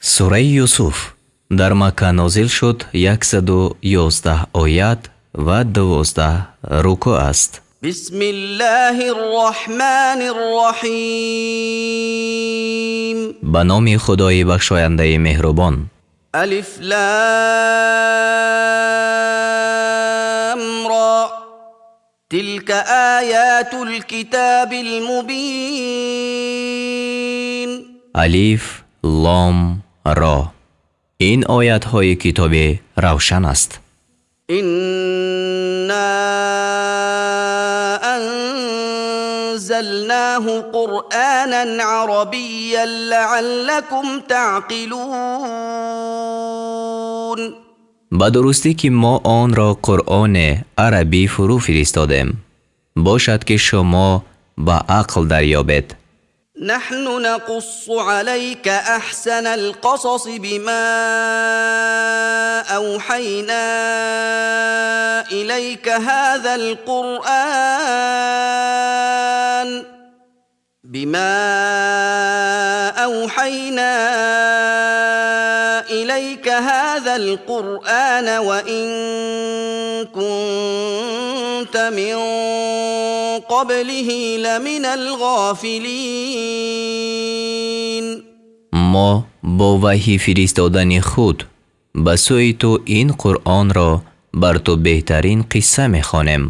Сураи Юсуф дар Макка нозил шуд, 111 оят ва 12 рукӯъ аст. بسم الله الرحمن الرحيم. Ба номи Худои бахшояндаи меҳрубон. ألف لام را، تلك آيات الكتاب المبين. Алиф, Лом, Ро. Ин оятҳои китоби равшан аст. إنا أنزلناه قرآنا عربيا لعلكم تعقلون. Ба дурустӣ ки мо онро Қуръоне арабӣ фурӯ фиристодем, бошад ки шумо ба ақл дарёбед. نحن نقص عليك أحسن القصص بما أوحينا إليك هذا القرآن بما أوحينا إليك هذا القرآن وإن كنت من قبله لمن الغافلين. Мо бо ваҳй фиристодани худ ба сӯи ту ин Қуръонро бар ту беҳтарин қисса мехонем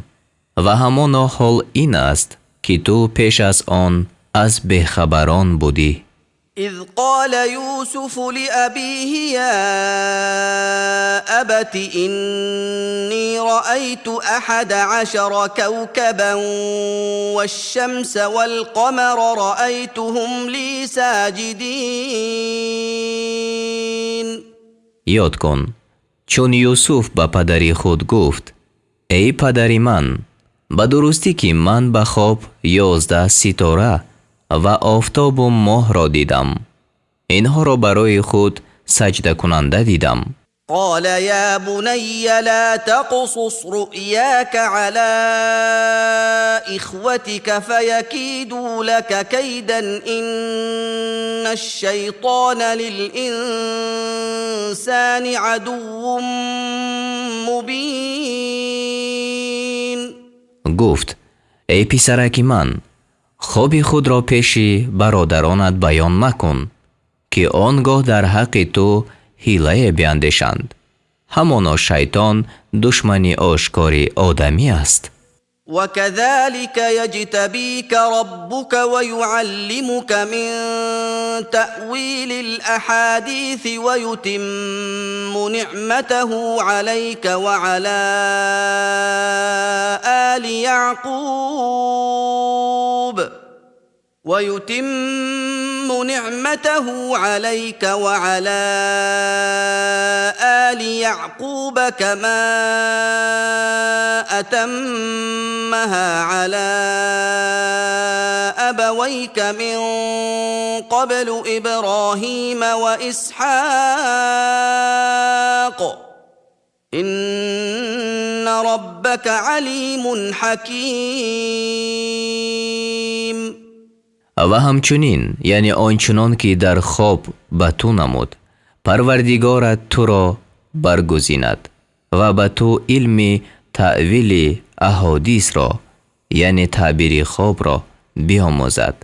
ва ҳамоно ҳол ин аст, ки ту пеш аз он аз бехабарон будӣ. إذ قال يوسف لأبيه يا أبت إني رأيت 11 كوكبا والشمس والقمر رأيتهم لي ساجدين. Ёд кун, чун Юсуф ба падари худ гуфт: «Эй падари ман, ба дурустӣ ки ман ба хоб 11 ситора ва офтобу моҳро дидам, инҳоро барои худ саҷдакунанда дидам». قال يا بني لا تقصص رؤياك على إخوتك فيكيدوا لك كيدا، إن الشيطان للإنسان عدو مبين. Гуфт: «Эй писараки ман, хоби худро пеши бародаронат баён макун, ки он гоҳ дар ҳаққи ту ҳилае биандешанд. Ҳамоно шайтон душмани ошкори одамӣ аст». وكذلك يجتبيك ربك ويعلمك من تأويل الأحاديث ويتم نعمته عليك وعلى آل يعقوب ويتم نعمته عليك وعلى آل يعقوب كما أتمها على أبويك من قبل إبراهيم وإسحاق، إن ربك عليم حكيم. Ва ҳамчунин, яъне он чунон ки дар хоб ба ту намуд, Парвардигорат туро баргузинад ва ба ту илми таъвили аҳодисро, яъне таъбири хобро биомӯзад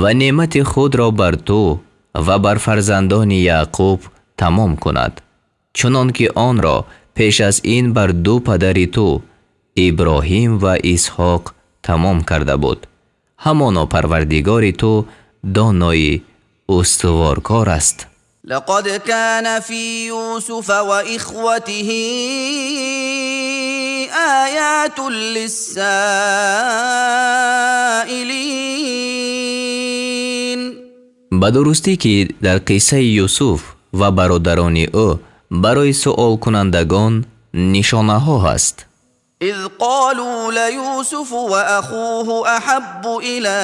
ва неъмати худро бар ту ва бар фарзандони Яъқуб тамом кунад, чунон ки онро пеш аз ин бар ду падари ту, Иброҳим ва Исҳоқ, тамом карда буд. Ҳамоно Парвардигори ту донои устуворкор аст. لقد كان في يوسف وإخوته آيات للسائلين. Ба дурустӣ ки дар қиссаи Юсуф ва бародарони ӯ барои суолкунандагон нишонаҳо ҳаст. إذ قالوا ليوسف وأخوه أحب إلى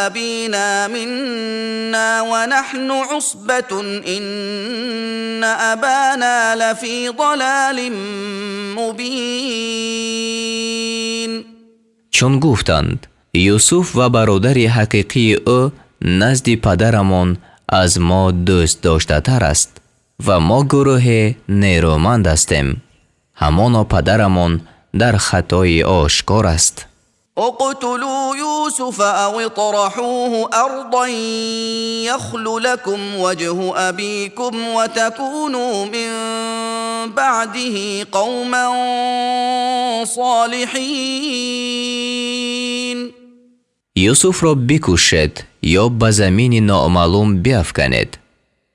أبينا منا ونحن عصبة، إن أبانا لفي ضلال مبين. Чун гуфтанд: «Юсуф ва бародари ҳақиқии ӯ назди падарамон аз мо дӯстдоштатар аст ва мо гурӯҳи нерӯманд ҳастем. Ҳамоно падарамон дар хатои ошкор аст. اقتلوا يوسف أو اطرحوه أرضا يخل لكم وجه أبيكم وتكونوا من بعده قوما صالحين. Юсуфро бикушед ё ба замини номаълум биафканед,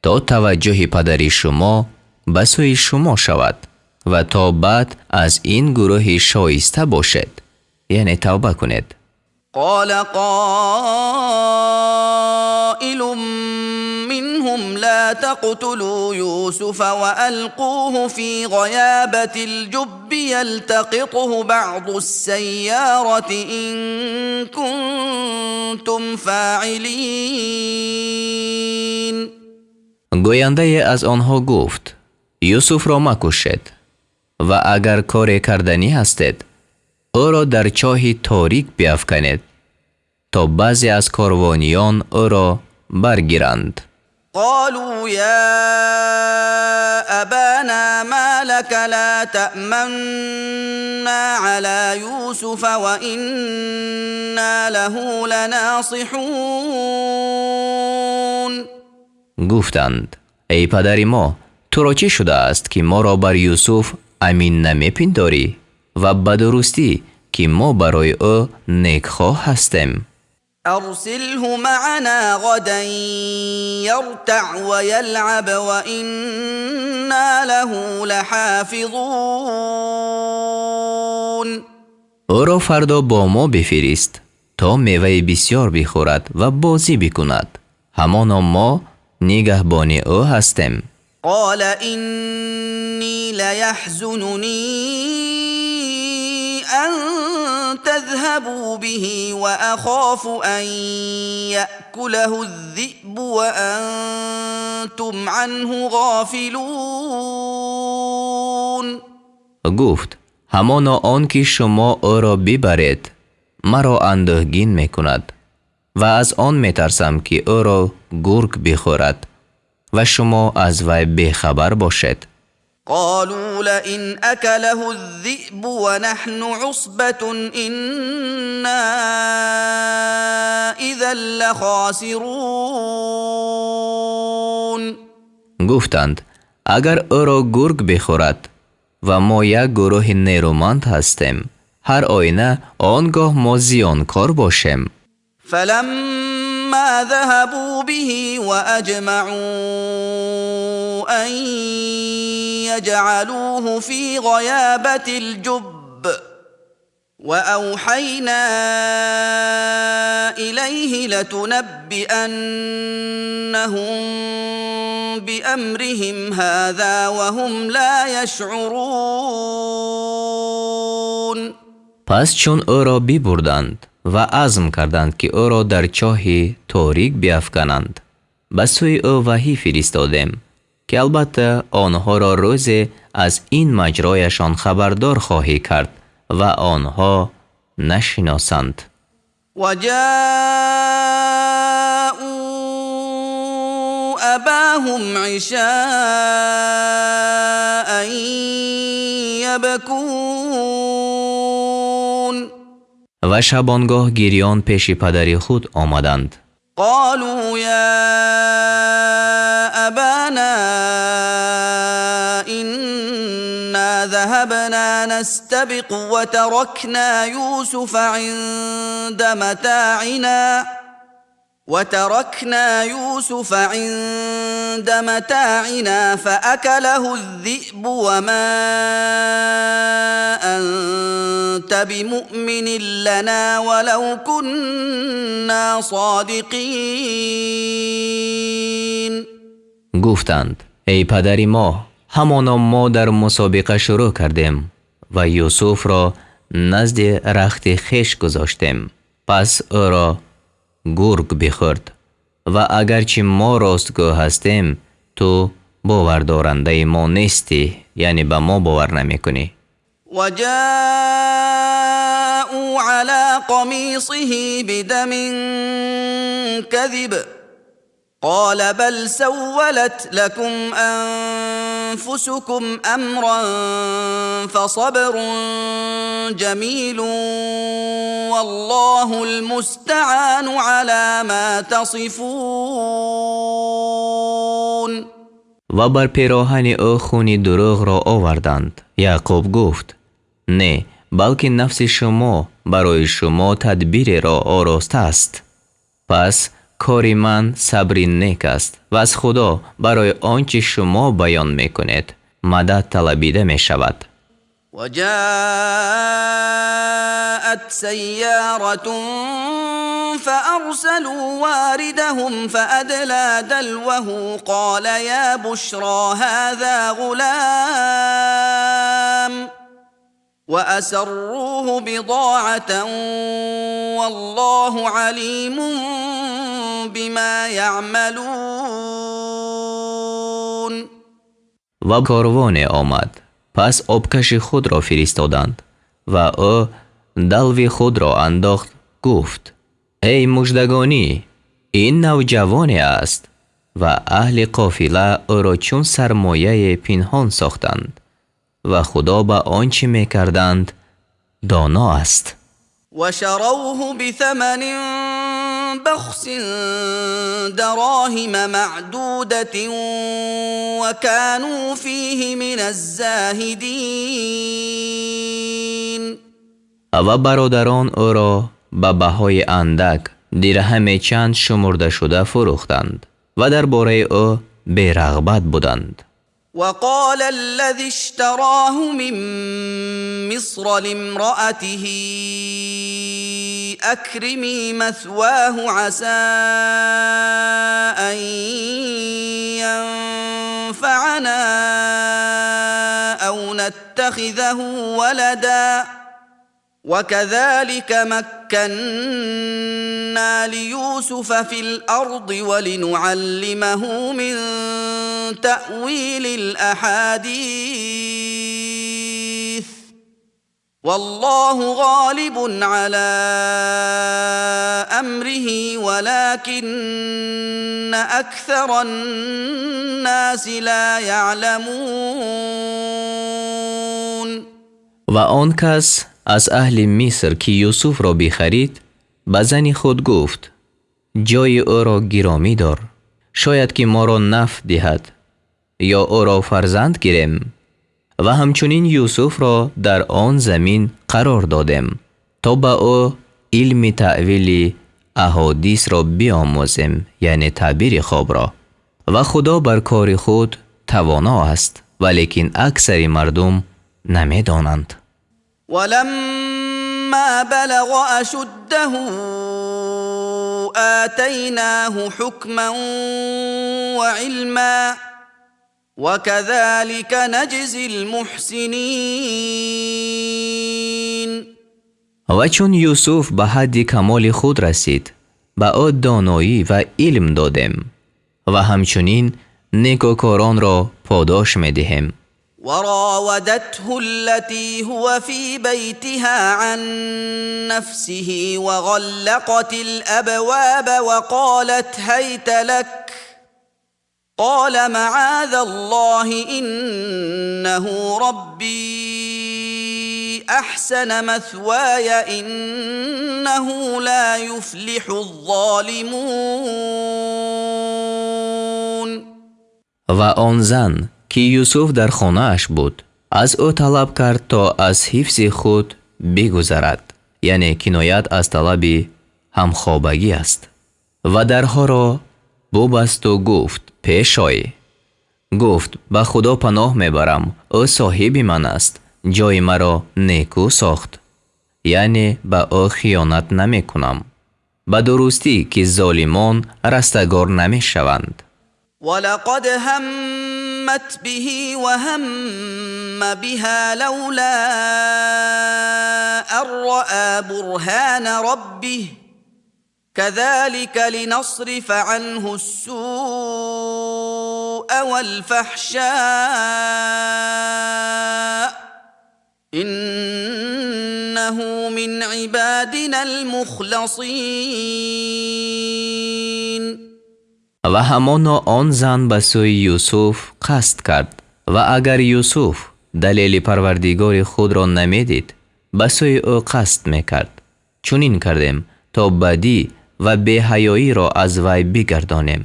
то таваҷҷӯҳи падари шумо ба сӯи шумо шавад ва то баъд аз ин гурӯҳи шоиста бошед, яъне тавба кунед. قال قائل منهم لا تقتلوا يوسف وألقوه في غيابة الجب يلتقطه بعض السيارة إن كنتم فاعلين. Гӯяндае аз онҳо гуфт: Юсуфро макушед ва агар коре карданӣ ҳастед, ӯро дар чоҳи торик биафканед, то баъзе аз корвониён ӯро баргиранд. قالوا يا أبانا ما لك لا تأمنا على يوسف وإنا له لناصحون. Гуфтанд: эй падари мо, туро чӣ шудааст, ки моро бар Юсуф амин намепиндорӣ ва ба дурустӣ, ки мо барои ӯ некхоҳ ҳастем? أرسله معنا غدا يرتع ويلعب وإنا له لحافظون. Ӯро фардо бо мо бифирист, то меваи бисёр бихӯрад ва бозӣ бикунад. Ҳамоно мо нигаҳбони ӯ ҳастем. قال إني ليحزنني أن تذهبوا به وأخاف أن يأكله الذئب وأنتم عنه غافلون. Гуфт: ҳамоно он ки шумо ӯро бибаред, маро андӯҳгин мекунад ва аз он метарсам, ки ӯро гург бихӯрад ва шумо аз вай бехабар бошед. قالوا لئن أكله الذئب ونحن عصبة إنا إذا لخاسرون. Гуфтанд: агар ӯро гург бихӯрад ва мо як гурӯҳи нерӯманд ҳастем, ҳар оина он гоҳ мо зиёнкор бошем. فلما ذهبوا به وأجمعوا أن يجعلوه في غيابة الجب وأوحينا إليه لتنبئنهم بأمرهم هذا وهم لا يشعرون. Пас чун ӯро бибурданд ва азм карданд, ки ӯро дар чоҳи торик биафкананд, ба сӯи ӯ ваҳӣ фиристодем, ки албатта онҳоро рӯзе аз ин маҷрояшон хабардор хоҳӣ кард ва онҳо нашиносанд. وجاءوا أباهم عشاء يبكون. Ва шабонгоҳ гирён пеши падари худ омаданд. قالوا يا أبانا إنا ذهبنا نستبق وتركنا يوسف عند متاعنا فأكله الذئب وما أنت بمؤمن لنا ولو كنا صادقين. Гуфтанд: эй падари мо, ҳамоно мо дар мусобиқа шурӯъ кардем ва Юсуфро назди рахти хеш гузоштем, пас ӯро гург бихӯрд ва агарчи мо ростгӯ ҳастем, ту бовардорандаи мо нестӣ, яъне ба мо бовар намекунӣ. وجاءوا على قميصه بدم كذب. قال بل سولت لكم أنفسكم أمرا فصبر جميل والله المستعان على ما تصفون. Ва бар пироҳани ӯ хуни дурӯғро оварданд. Яъқуб гуфт: не, балки нафси шумо барои шумо тадбиреро оростааст, пас кори ман сабри нек аст ва аз Худо барои он чӣ шумо баён мекунед мадад талабида мешавад. وجاءت سيارة فأرسلوا واردهم فأدلى دلوه قال يا بشرى هذا غلام وأسروه بضاعة والله عليم بما يعملون. Ва корвоне омад, пас обкаши худро фиристоданд ва ӯ далви худро андохт, гуфт: эй муждагонӣ, ин навҷавоне аст. Ва аҳли қофила ӯро чун сармояе пинҳон сохтанд ва Худо ба он чӣ мекарданд доно аст. وشروه بثمن بخس دراهم معدودة وكانوا فيه من الزاهدين. Ва бародарон ӯро ба баҳои андак, дирҳаме чанд шумурдашуда, фурӯхтанд ва дар бораи ӯ берағбат буданд. وقال الذي اشتراه من مصر لامرأته أكرمي مثواه عسى أن ينفعنا أو نتخذه ولدا وكذلك مكنا ليوسف في الأرض ولنعلمه من تأويل الأحاديث والله غالب على أمره ولكن أكثر الناس لا يعلمون. Ва он кас аз аҳли Миср, ки Юсуфро бихарид, ба зани худ гуфт: ҷои ӯро гиромӣ дор, шояд ки моро нафъ диҳад ё ӯро фарзанд гирем. Ва ҳамчунин Юсуфро дар он замин қарор додем, то ба ӯ илми таъвили аҳодисро биомӯзем, яъне таъбири хобро. Ва Худо бар кори худ тавоно аст, валекин аксари мардум намедонанд. ولما بلغ أشده آتيناه حكما وعلما وكذلك نجزي المحسنين. Ва чун Юсуф ба ҳадди камоли худ расид, ба ӯ доноӣ ва илм додем ва ҳамчунин некӯкоронро подош медиҳем. وراودته التي هو في بيتها عن نفسه وغلقت الأبواب وقالت هيت لك قال معاذ الله إنه ربي أحسن مثواي إنه لا يفلح الظالمون. Ва он зан, ки Юсуф дар хонааш буд, аз ӯ талаб кард, то аз ҳифзи худ бигузарад, яъне киноят аз талаби ҳамхобагӣ аст, ва дарҳоро бубасту гуфт: пеш ой. Гуфт: ба Худо паноҳ мебарам, ӯ соҳиби ман аст, ҷои маро некӯ сохт, яъне ба ӯ хиёнат намекунам. Ба дурустӣ, ки золимон растагор намешаванд. ولقد همت به وهم بها لولا أن رأى برهان ربه كذلك لنصرف عنه السوء والفحشاء إنه من عبادنا المخلصين. Ва ҳамоно он зан ба сӯи Юсуф қасд кард ва агар Юсуф далели Парвардигори худро намедид, ба сӯи ӯ қасд мекард. Чунин кардем, то бадӣ ва беҳаёиро аз вай бигардонем.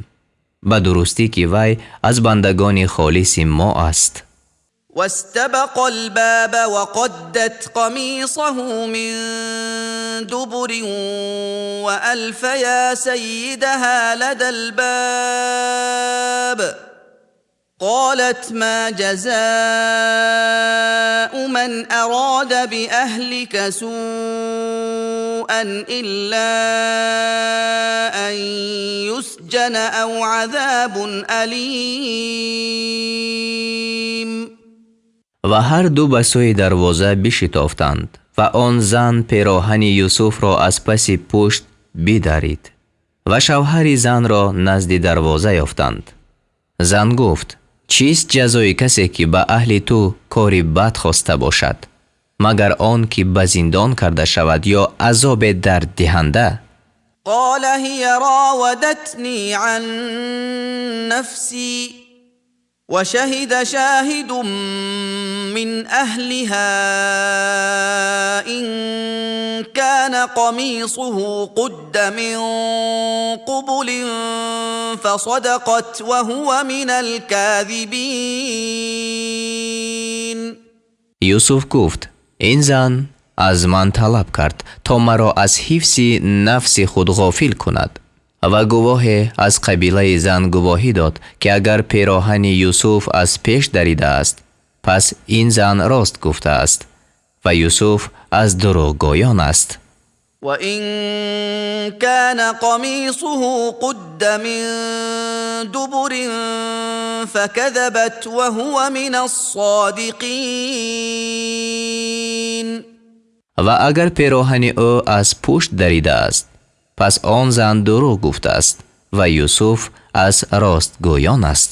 Ба дурустӣ ки вай аз бандагони холиси мо аст. واستبقا الباب وقدت قميصه من دبر وألفيا سيدها لدى الباب قالت ما جزاء من أراد بأهلك سوءا إلا أن يسجن أو عذاب أليم. Ва ҳар ду ба сӯи дарвоза бишитофтанд ва он зан пероҳани Юсуфро аз паси пушт бидарид ва шавҳари занро назди дарвоза ёфтанд. Зан гуфт: чист ҷазои касе, ки ба аҳли ту кори бад хоста бошад, магар он ки ба зиндон карда шавад ё азобе дарддиҳанда? قال هي راودتني عن نفسي وشهد شاهد من أهلها إن كان قميصه قد من قبل فصدقت وهو من الكاذبين. Юсуф гуфт: ин зан аз ман талаб кард, то маро аз ҳифзи нафси худ ғофил кунад. Ва гувоҳе аз қабилаи зан гувоҳӣ дод, ки агар пероҳани Юсуф аз пеш даридааст, пас ин зан рост гуфтааст ва Юсуф аз дурӯғгӯён аст. وإن كان قميصه قد من دبر فكذبت وهو من الصادقين. Ва агар пероҳани ӯ аз пушт даридааст, пас он зан дурӯғ гуфтааст ва Юсуф аз ростгӯён аст.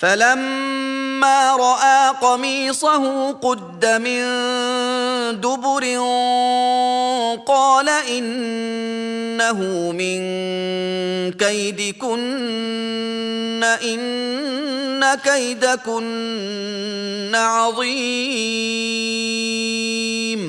فلما رأى قميصه قد من دبر قال إنه من كيدكن إن كيدكن عظيم.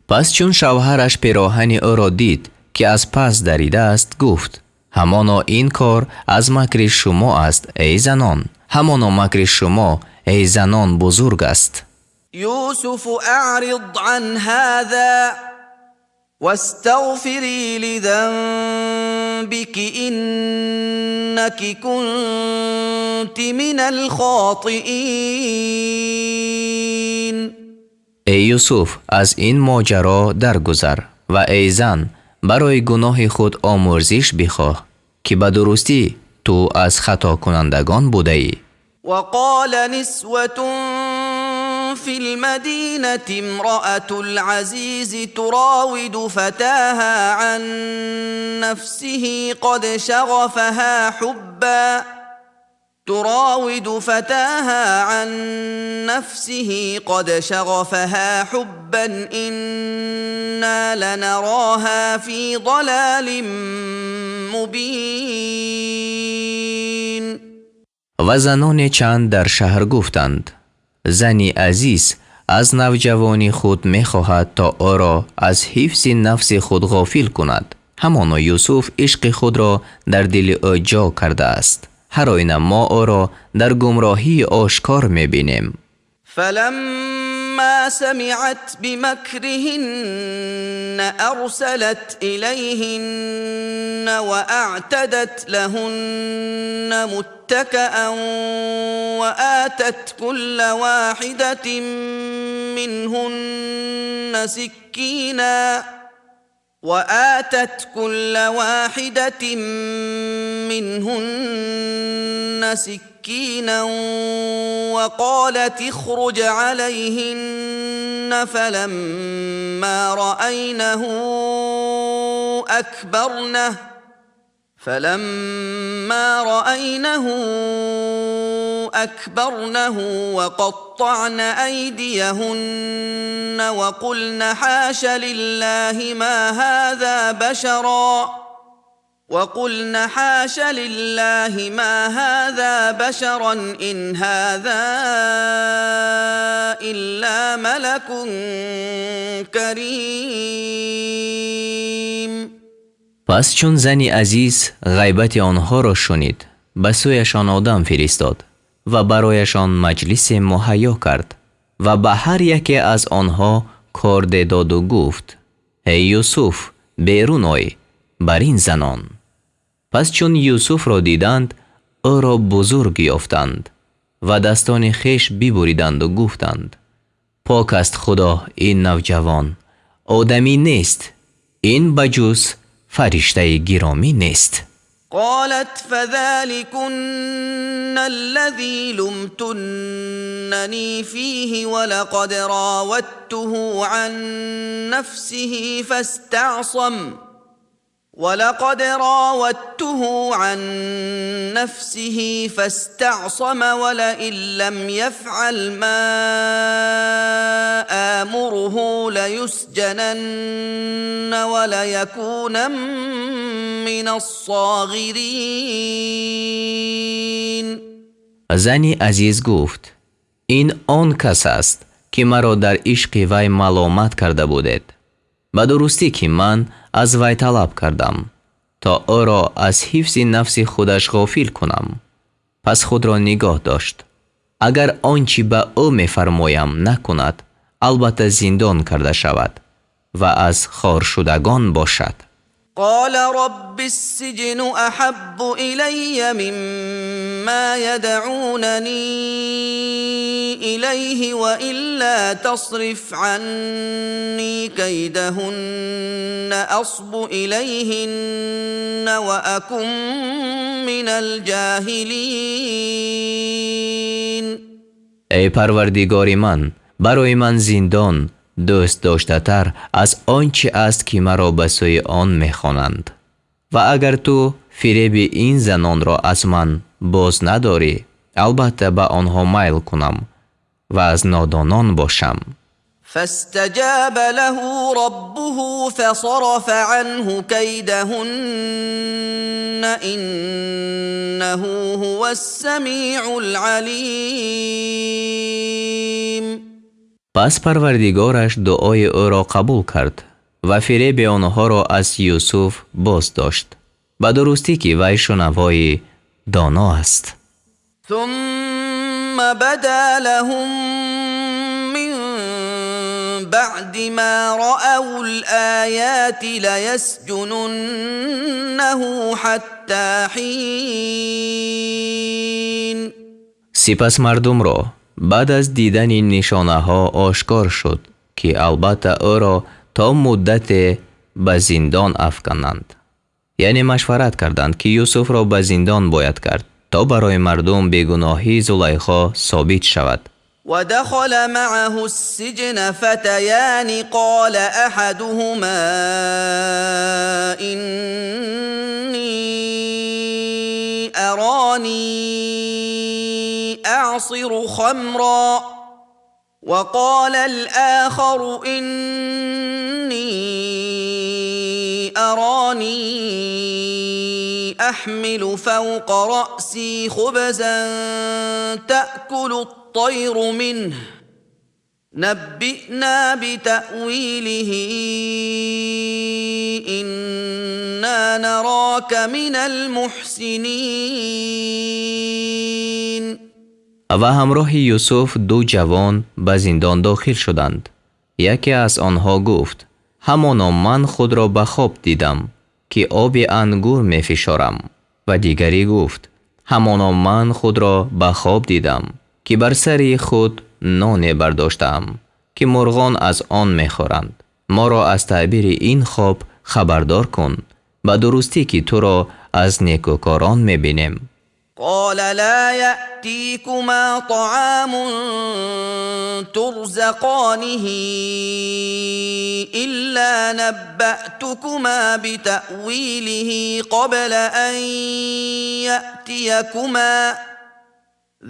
Пас чун шавҳараш пероҳани ӯро дид, ки аз пас даридааст, гуфт: ҳамоно ин кор аз макри шумо аст, эй занон, ҳамоно макри шумо, эй занон, бузург аст. يوسف أعرض عن هذا واستغفري لذنبك إنك كنت من الخاطئين. Эй Юсуф, аз ин моҷаро даргузар ва эй зан, барои гуноҳи худ омӯрзиш бихоҳ, ки ба дурустӣ ту аз хатокунандагон будаӣ. وقال نسوة في المدينة امرأة العزيز تراود فتاها عن نفسه قد شغفها حبا تراود فتاها عن نفسه قد شغفها حبا إنا لنراها في ضلال مبين. Ва заноне чанд дар шаҳр гуфтанд: зани азиз аз навҷавони худ мехоҳад, то ӯро аз ҳифзи нафси худ ғофил кунад. Ҳамоно Юсуф ишқи худро дар дили ӯ ҷо кардааст. Ҳар оина мо ӯро дар гумроҳии ошкор мебинем. فلما سمعت بمكرهن أرسلت إليهن وأعتدت لهن متكأ وآتت كل واحدة منهن سكينا وآتت كل واحدة منهن سكينا وقالت اخرج عليهن. فلما رأينه أكبرنه وقطعن أيديهن وقلن حاش لله ما هذا بشرا وقلن حاش لله ما هذا بشرا إن هذا إلا ملك كريم. Пас чун зани азиз ғайбати онҳоро шунид, ба сӯяшон одам фиристод ва барояшон маҷлисе муҳайё кард ва ба ҳар яке аз онҳо корде доду гуфт: «Эй Юсуф, берун ой бар ин занон». Пас чун Юсуфро диданд, ӯро бузург ёфтанд ва дастони хеш бибуриданду гуфтанд: «Пок аст Худо, ин навҷавон одамӣ нест, ин ба ҷуз фариштаи гиромӣ нест». قالت فذلكن الذي لمتنني فيه ولقد راودته عن نفسه فاستعصم ولقد راودته عن نفسه فاستعصم ولئن لم يفعل ما آمره ليسجنن وليكونن من الصاغرين. Зани азиз гуфт: «Ин он кас аст, ки маро дар ишқи вай маломат карда будед. Ба дурустӣ, ки ман аз вай талаб кардам, то ӯро аз ҳифзи нафси худаш ғофил кунам, пас худро нигоҳ дошт. Агар он чӣ ба ӯ мефармоям накунад, албатта зиндон карда шавад ва аз хоршудагон бошад». قال رب السجن أحب إلي مما يدعونني إليه وإلا تصرف عني كيدهن أصب إليهن وأكن من الجاهلين. Эй Парвардигори ман, барои ман зиндон дӯст доштатар аз он чӣ аст, ки маро ба сӯи он мехонанд, ва агар ту фиреби ин занонро аз ман боз надорӣ, албатта ба онҳо майл кунам ва аз нодонон бошам. فاستجاب له ربه فصرف عنه كيدهن إنه هو السميع العليم. Пас Парвардигораш дуои ӯро қабул кард ва фиреби онҳоро аз Юсуф боз дошт. Ба дурустӣ, ки вай шунавои доно аст. ثم بدا لهم من بعد ما رأوا الآيات ليسجننه حتى حين. Сипас мардумро баъд аз дидани нишонаҳо ошкор шуд, ки албатта ӯро то муддате ба зиндон афкананд. Яъне машварат карданд, ки Юсуфро ба зиндон бояд кард, то барои мардум бегуноҳии Зулайхо собит шавад. ودخل معه السجن فتيان، قال أحدهما إني أراني أعصر خمرا، وقال الآخر إني أراني أحمل فوق رأسي خبزا تأكل الطير منه، نبئنا بتأويله، إنا نراك من المحسنين. Ва ҳамроҳи Юсуф ду ҷавон ба зиндон дохил шуданд. Яке аз онҳо гуфт: «Ҳамоно ман худро ба хоб дидам, ки оби ангур мефишорам». Ва дигарӣ гуфт: «Ҳамоно ман худро ба хоб дидам, ки бар сари худ ноне бардоштаам, ки мурғон аз он мехӯранд. Моро аз таъбири ин хоб хабардор кун. Ба дурустӣ, ки туро аз некӯкорон мебинем». قال لا يأتيكما طعام ترزقانه إلا نبأتكما بتأويله قبل أن يأتيكما،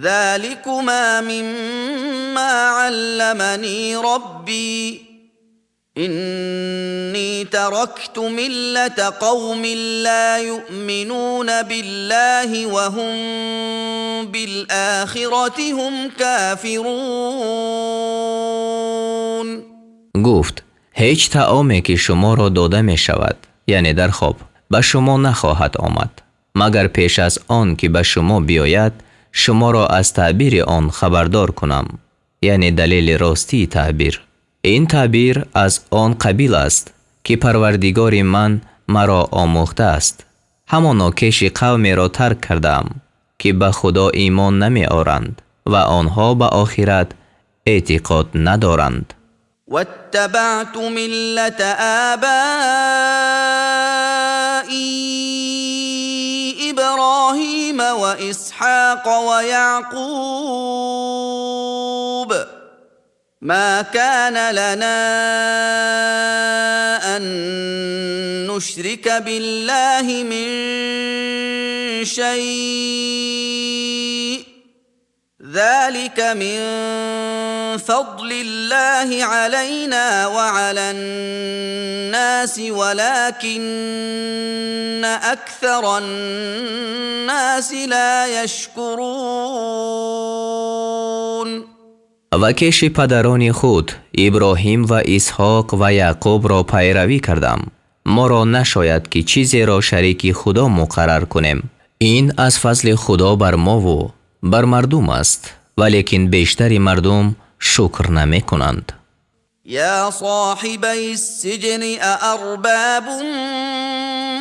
ذلكما مما علمني ربي. إني تركت ملة قوم لا يؤمنون بالله وهم بالآخرة هم كافرون. Гуфт: ҳеҷ таоме, ки шуморо дода мешавад, яъне дар хоб, ба шумо нахоҳад омад, магар пеш аз он ки ба шумо биёяд, шуморо аз таъбири он хабардор кунам, яъне далели ростии таъбир. Ин таъбир аз он қабил аст, ки Парвардигори ман маро омӯхтааст. Ҳамоно кеши қавмеро тарк кардаам, ки ба Худо имон намеоранд ва онҳо ба охират эътиқод надоранд. واتبعت ملة آبائي إبراهيم وإسحاق ويعقوب ما كان لنا أن نشرك بالله من شيء ذلك من فضل الله علينا وعلى الناس ولكن أكثر الناس لا يشكرون. Ва кеши падарони худ Иброҳим ва Исҳоқ ва Яъқубро пайравӣ кардам. Моро нашояд, ки чизеро шарики Худо муқаррар кунем. Ин аз фазли Худо бар мову бар мардум аст, валекин бештари мардум шукр намекунанд. يا صاحبي السجن أأرباب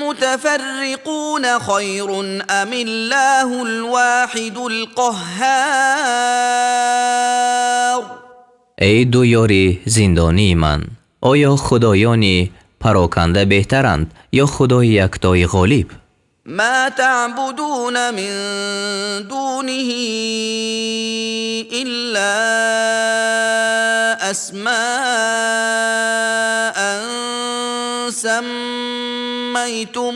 متفرقون خير أم الله الواحد القهار؟ Эй ду ёри зиндонии ман, оё худоёни пароканда беҳтаранд ё Худои яктои ғолиб? ما تعبدون من دونه إلا أسماء سميتموها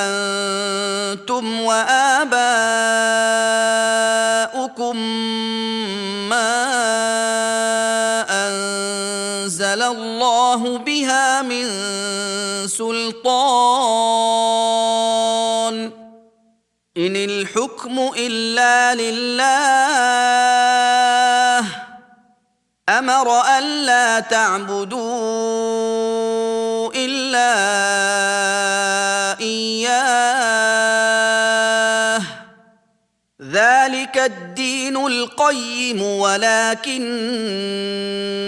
أنتم وآباؤكم ما أنزل الله بها من سلطان إن الحكم إلا لله أمر ألا تعبدوا إلا إياه ذلك الدين القيم ولكن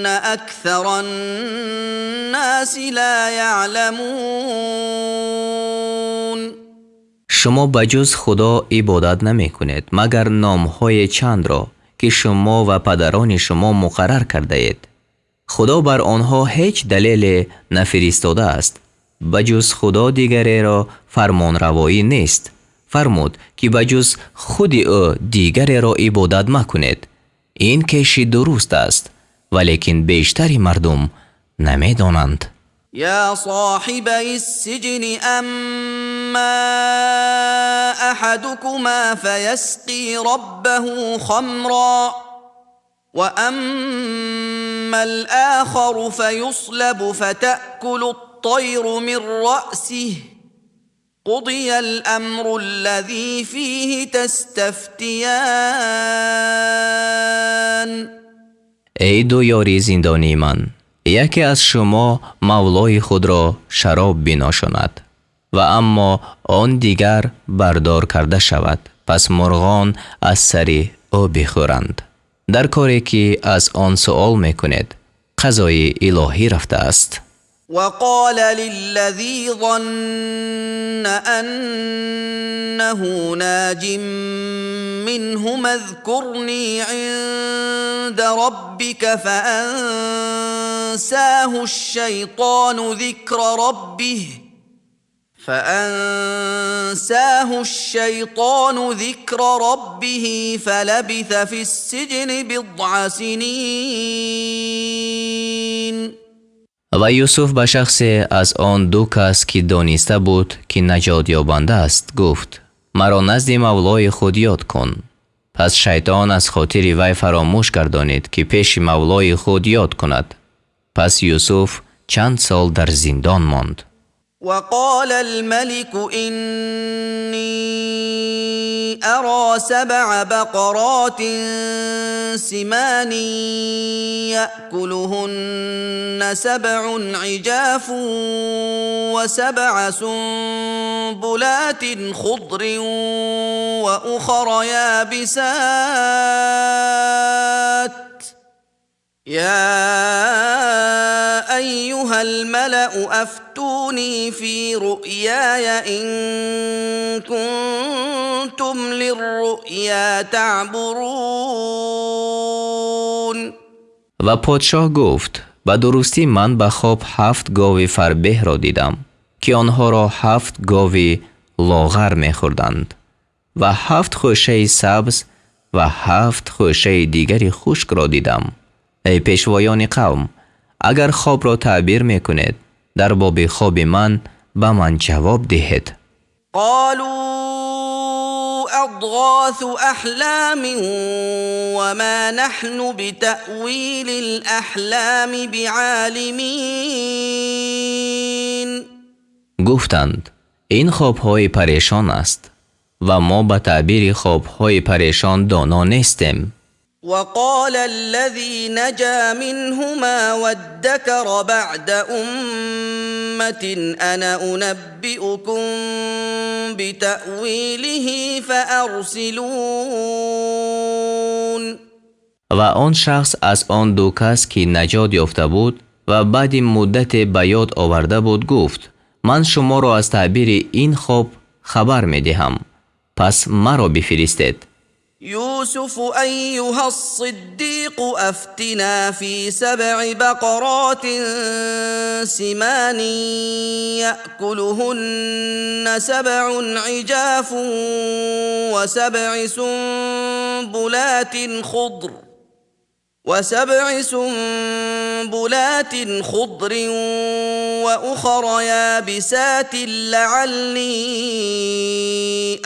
أكثر الناس لا يعلمون. Шумо ба ҷуз Худо ибодат намекунед, магар номҳои чандро, ки шумо ва падарони шумо муқаррар кардаед. Худо бар онҳо ҳеҷ далеле нафиристодааст. Ба ҷуз Худо дигареро фармонравоӣ нест. Фармуд, ки ба ҷуз худи ӯ дигареро ибодат макунед. Ин кеши дуруст аст, валекин бештари мардум намедонанд. يا صاحبي السجن أما أحدكما فيسقي ربه خمرا وأما الآخر فيصلب فتأكل الطير من رأسه قضي الأمر الذي فيه تستفتيان. Эй ду ёри зиндонии ман, яке аз шумо мавлои худро шароб биношонад ва аммо он дигар бардор карда шавад, пас мурғон аз сари ӯ бихӯранд. Дар коре, ки аз он суол мекунед, қазои илоҳӣ рафтааст. وقال للذي ظن أنه ناج منهما اذكرني عند ربك فأنساه الشيطان ذكر ربه فلبث في السجن بضع سنين. Ва Юсуф ба шахсе аз он ду кас, ки дониста буд, ки наҷотёбанда аст, гуфт: маро назди мавлои худ ёд кун. Пас шайтон аз хотири вай фаромӯш гардонид, ки пеши Мавлои худ ёд кунад. Пас Юсуф чанд сол дар зиндон монд. وقال الملك إني أرى 7 بقرات سمان يأكلهن 7 عجاف و7 سنبلات خضر وأخر يابسات يا أيها الملأ أفتوني في رؤياي إن كنتم للرؤيا تعبرون. Ва подшоҳ гуфт: ба дурустӣ ман ба хоб 7 гови фарбеҳро дидам, ки онҳоро 7 гови лоғар мехӯрданд ва 7 хӯшаи сабз ва 7 хӯшаи дигари хушкро дидам. Эй пешвоёни қавм, агар хобро таъбир мекунед, дар боби хоби ман ба ман ҷавоб диҳед. قالوا أضغاث أحلام وما نحن بتأويل الأحلام بعالمين. Гуфтанд: ин хобҳои парешон аст ва мо ба таъбири хобҳои парешон доно нестем. وقال الذي نجا منهما وادكر بعد أمة أنا أنبئكم بتأويله فأرسلون. Ва он шахс аз он ду кас, ки наҷот ёфта буд ва баъди муддате ба ёд оварда буд, гуфт: ман шуморо аз таъбири ин хоб хабар медиҳам, пас маро бифиристед. يوسف أيها الصديق أفتنا في 7 بقرات سمان يأكلهن 7 عجاف و7 سنبلات خضر وأخر يابسات لعلي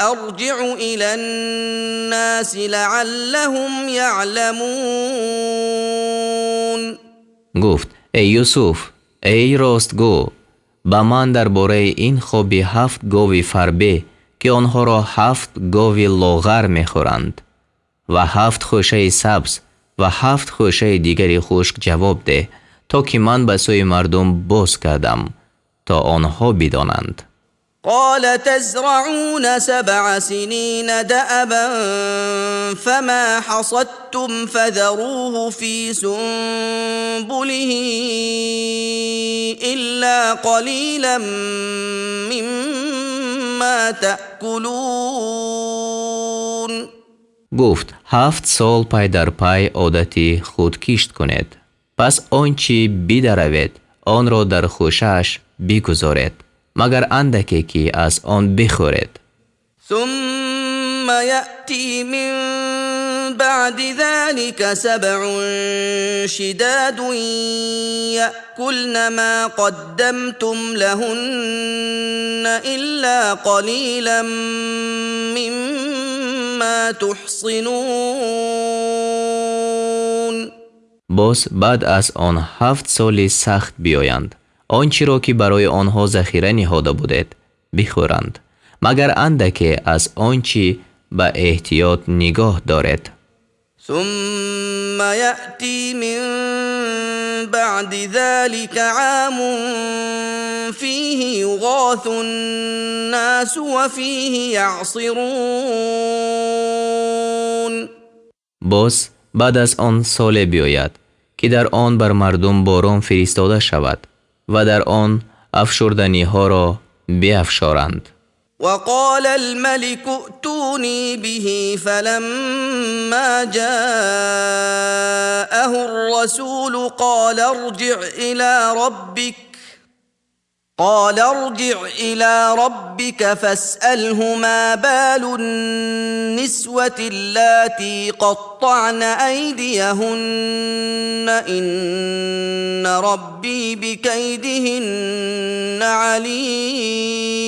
أرجع إلى الناس لعلهم يعلمون. Гуфт: эй Юсуф, эй ростгӯ, ба ман дар бораи ин хоби 7 гови фарбе, ки онҳоро 7 гови лоғар мехӯранд ва 7 хӯшаи сабз ва 7 хӯшаи дигари хушк ҷавоб деҳ, то ки ман ба сӯи мардум боз кардам, то онҳо бидонанд. قال تزرعون 7 سنين دأبا فما حصدتم فذروه في سنبله إلا قليلا مما تأكلون. Гуфт: 7 сол пай дар пай одати худ кишт кунед, пас он чӣ бидаравед, онро дар хӯшааш бигузоред, магар андаке ки аз он бихӯред. ثم يأتي من بعد ذلك 7 شداد يأكلن ما قدمتم لهن إلا قليلا مما تحصنون. Боз баъд аз он 7 соли сахт биёянд, он чиро ки барои онҳо захира ниҳода будед бихӯранд, магар андаке аз он чӣ ба эҳтиёт нигоҳ доред. ثم يأتي من بعد ذلك عام فيه يغاث الناس وفيه يعصرون. Боз баъд аз он соле биёяд, ки дар он бар мардум борон фиристода шавад ва дар он афшурданиҳоро биафшоранд. وقال الملك ائتوني به فلما جاءه الرسول قال ارجع إلى ربك فاسأله ما بال النسوة اللاتي قطعن أيديهن إن ربي بكيدهن عليم.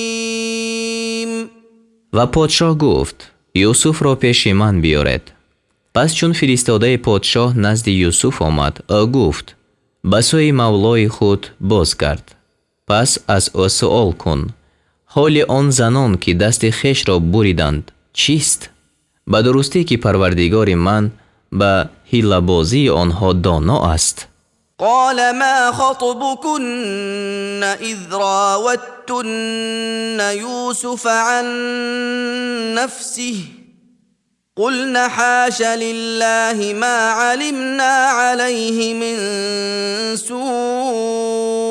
Ва подшоҳ гуфт: Юсуфро пеши ман биёред. Пас чун фиристодаи подшоҳ назди Юсуф омад, ӯ гуфт: Ба сӯи мавлои худ бозгард, пас аз ӯ суол кун: Ҳоли он занон, ки дасти хешро буриданд, чист? Ба дурустӣ, ки Парвардигори ман ба ҳилабозии онҳо доно аст. قال ما خطبكن إذ راوتن يوسف عن نفسه قلن حاش لله ما علمنا عليه من سوء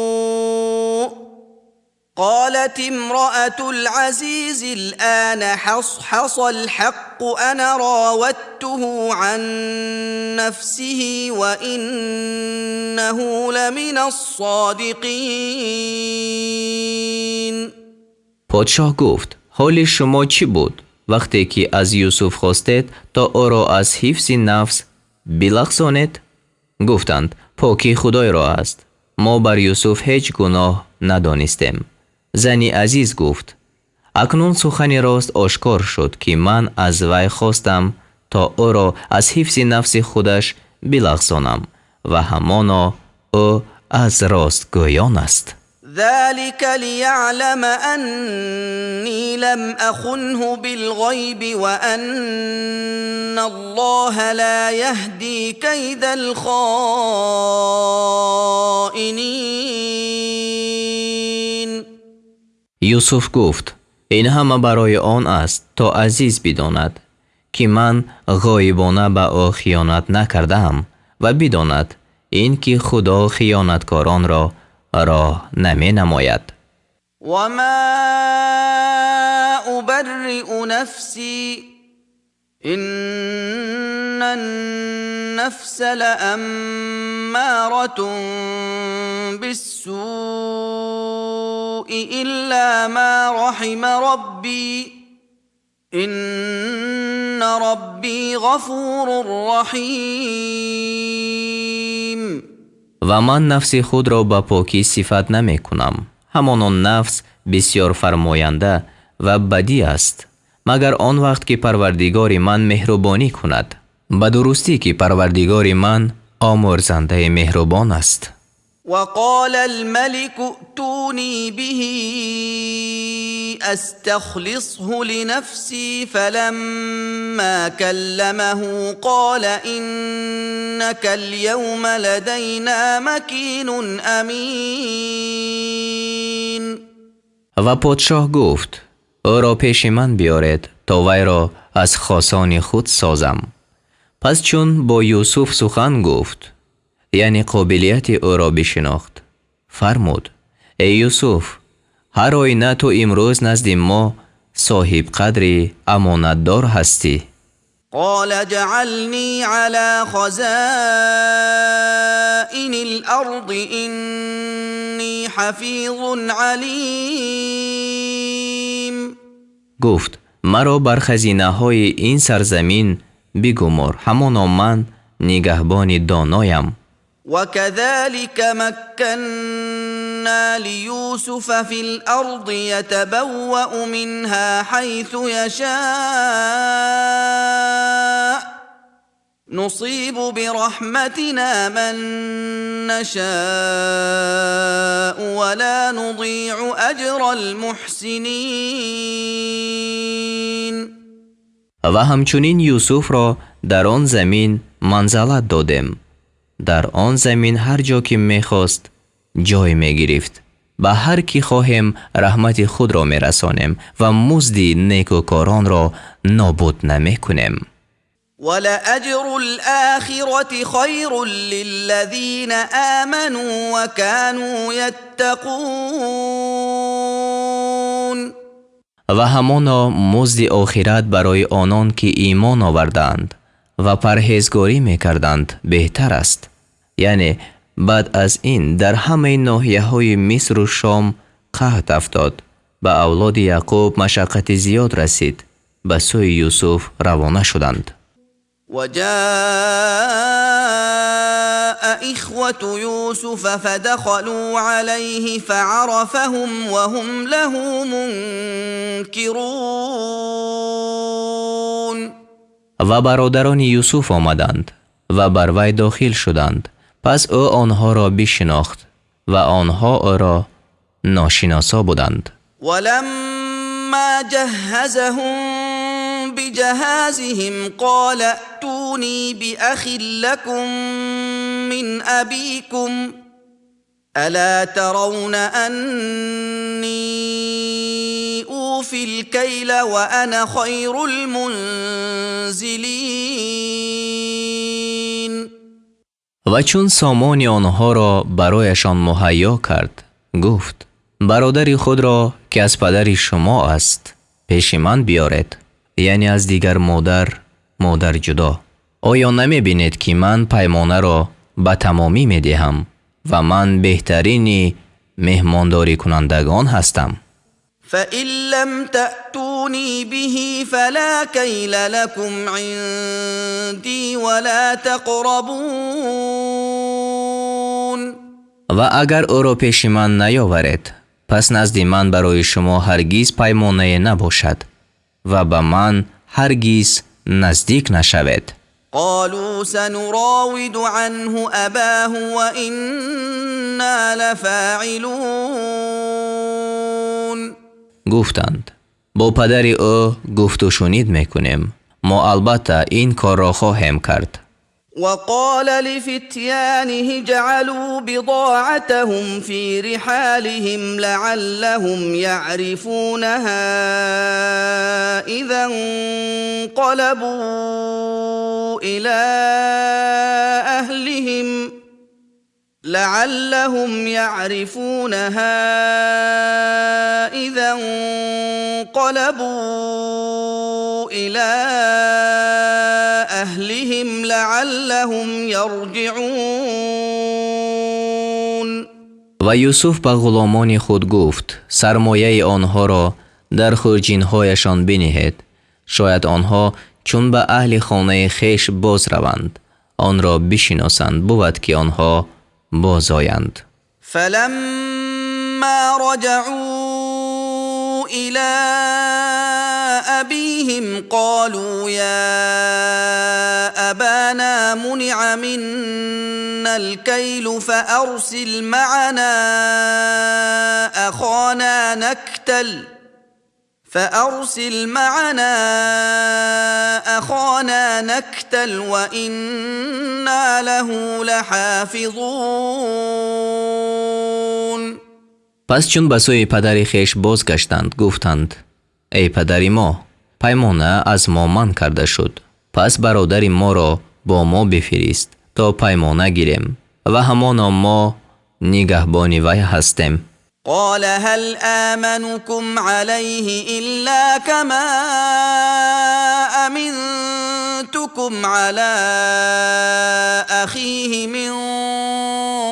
قالت امرأة العزيز الآن حصحص الحق أنا راودته عن نفسه وإنه لمن الصادقين. Подшоҳ гуфт: Ҳоли шумо чӣ буд, вақте ки аз Юсуф хостед, то ӯро аз ҳифзи нафс билағзонед? Гуфтанд: Покӣ Худойро аст, мо бар Юсуф ҳеҷ гуноҳ надонистем. Зани азиз гуфт: Акнун сухани рост ошкор шуд, ки ман аз вай хостам, то ӯро аз ҳифзи нафси худаш билағзонам, ва ҳамоно ӯ аз ростгӯён аст. ذلك ليعلم أني لم أخنه بالغيب وأن الله لا يهدي كيد الخائنين. Юсуф гуфт: Ин ҳама барои он аст, то азиз бидонад, ки ман ғоибона ба ӯ хиёнат накардаам, ва бидонад ин ки Худо хиёнаткоронро роҳ наменамояд. وما أبرئ نفسي إن النفس لأمارة بالسوء إلا ما رحم ربي إن ربي غفور رحيم. Ва ман нафси худро ба покӣ сифат намекунам. Ҳамоно нафс бисёр фармоянда ва бадӣ аст, магар он вақт ки Парвардигори ман меҳрубонӣ кунад. Ба дурустӣ, ки Парвардигори ман омӯрзандаи меҳрубон аст. وقال الملك ائتوني به استخلصه لنفسي فلما كلمه قال انك اليوم لدينا مكين امين. Ва подшоҳ гуфт: Ӯро пеши ман биёред, то вайро аз хосони худ созам. Пас чун бо Юсуф сухан гуфт, яъне қобилияти ӯро бишинохт, фармуд: Эй Юсуф, ҳар оина ту имрӯз назди мо соҳибқадри амонатдор ҳастӣ. قال اجعلني على خزائن الارض اني حفيظ عليم. Гуфт: Маро бар хазинаҳои ин сарзамин бигумор, ҳамоно ман нигаҳбони доноям. وكذلك مكنا ليوسف في الارض يتبوا منها حيث يشاء نصيب برحمتنا من نشاء ولا نضيع اجر المحسنين. Ва ҳамчунин Юсуфро дар он замин манзалат додем. Дар он замин ҳар ҷо ки мехост, ҷой мегирифт. Ба ҳар кӣ хоҳем, раҳмати худро мерасонем ва музди некӯкоронро нобуд намекунем. ولأجر الآخرة خير للذين آمنوا وكانوا يتقون. Ва ҳамоно музди охират барои онон, ки имон овардаанд ва парҳезгорӣ мекарданд, беҳтар аст. Яъне баъд аз ин дар ҳамаи ноҳияҳои Мисру Шом қаҳт афтод. Ба авлоди Яъқуб машаққати зиёд расид. Ба сӯи Юсуф равона шуданд. وجاء إخوة يوسف فدخلوا عليه فعرفهم وهم له منكرون. Ва бародарони Юсуф омаданд ва бар вай дохил шуданд. Пас ӯ онҳоро бишинохт ва онҳо ӯро ношиносо буданд. ولما جهزهم بجهازهم قال ائتوني بأخ لكم من أبيكم ألا ترون أني أوفي الكيل وأنا خير المنزلين. Ва чун сомони онҳоро барояшон муҳайё кард, гуфт: бародари худро, ки аз падари шумо аст, пеши ман биёред, яъне аз дигар модар, модар ҷудо. Оё намебинед, ки ман паймонаро ба тамомӣ медиҳам ва ман беҳтарини меҳмондорикунандагон ҳастам? فإن لم تأتوني به فلا كيل لكم عندي ولا تقربون. Ва агар ӯро пеши ман наёваред, пас назди ман барои шумо ҳаргиз паймонае набошад ва ба ман ҳаргиз наздик нашавед. قالوا سنراود عنه أباه وإنا لفاعلون. Гуфтанд: бо падари ӯ гуфтушунид мекунем, мо албатта ин корро хоҳем кард. وقال لفتيانه اجعلوا بضاعتهم في رحالهم لعلهم يعرفونها إذا انقلبوا إلى أهلهم لعلهم يعرفونها إذا انقلبوا إلى أهلهم لعلهم يرجعون. Ва Юсуф ба ғуломони худ гуфт: сармояи онҳоро дар хурҷинҳояшон биниҳед, шояд онҳо чун ба аҳли хонаи хеш боз раванд, онро бишиносанд, бувад ки онҳо бозоянд. فلما رجعوا إلى أبيهم قالوا يا أبانا منع منا الكيل فأرسل معنا أخانا نكتل فأرسل معنا أخانا نكتل وإنا له لحافظون. Пас чун ба сӯи падари хеш бозгаштанд, гуфтанд: эй падари мо, паймона аз мо манъ карда шуд, пас бародари моро бо мо бифирист, то паймона гирем, ва ҳамоно мо нигаҳбони вай ҳастем. قال هل آمنكم عليه إلا كما أمنتكم على أخيه من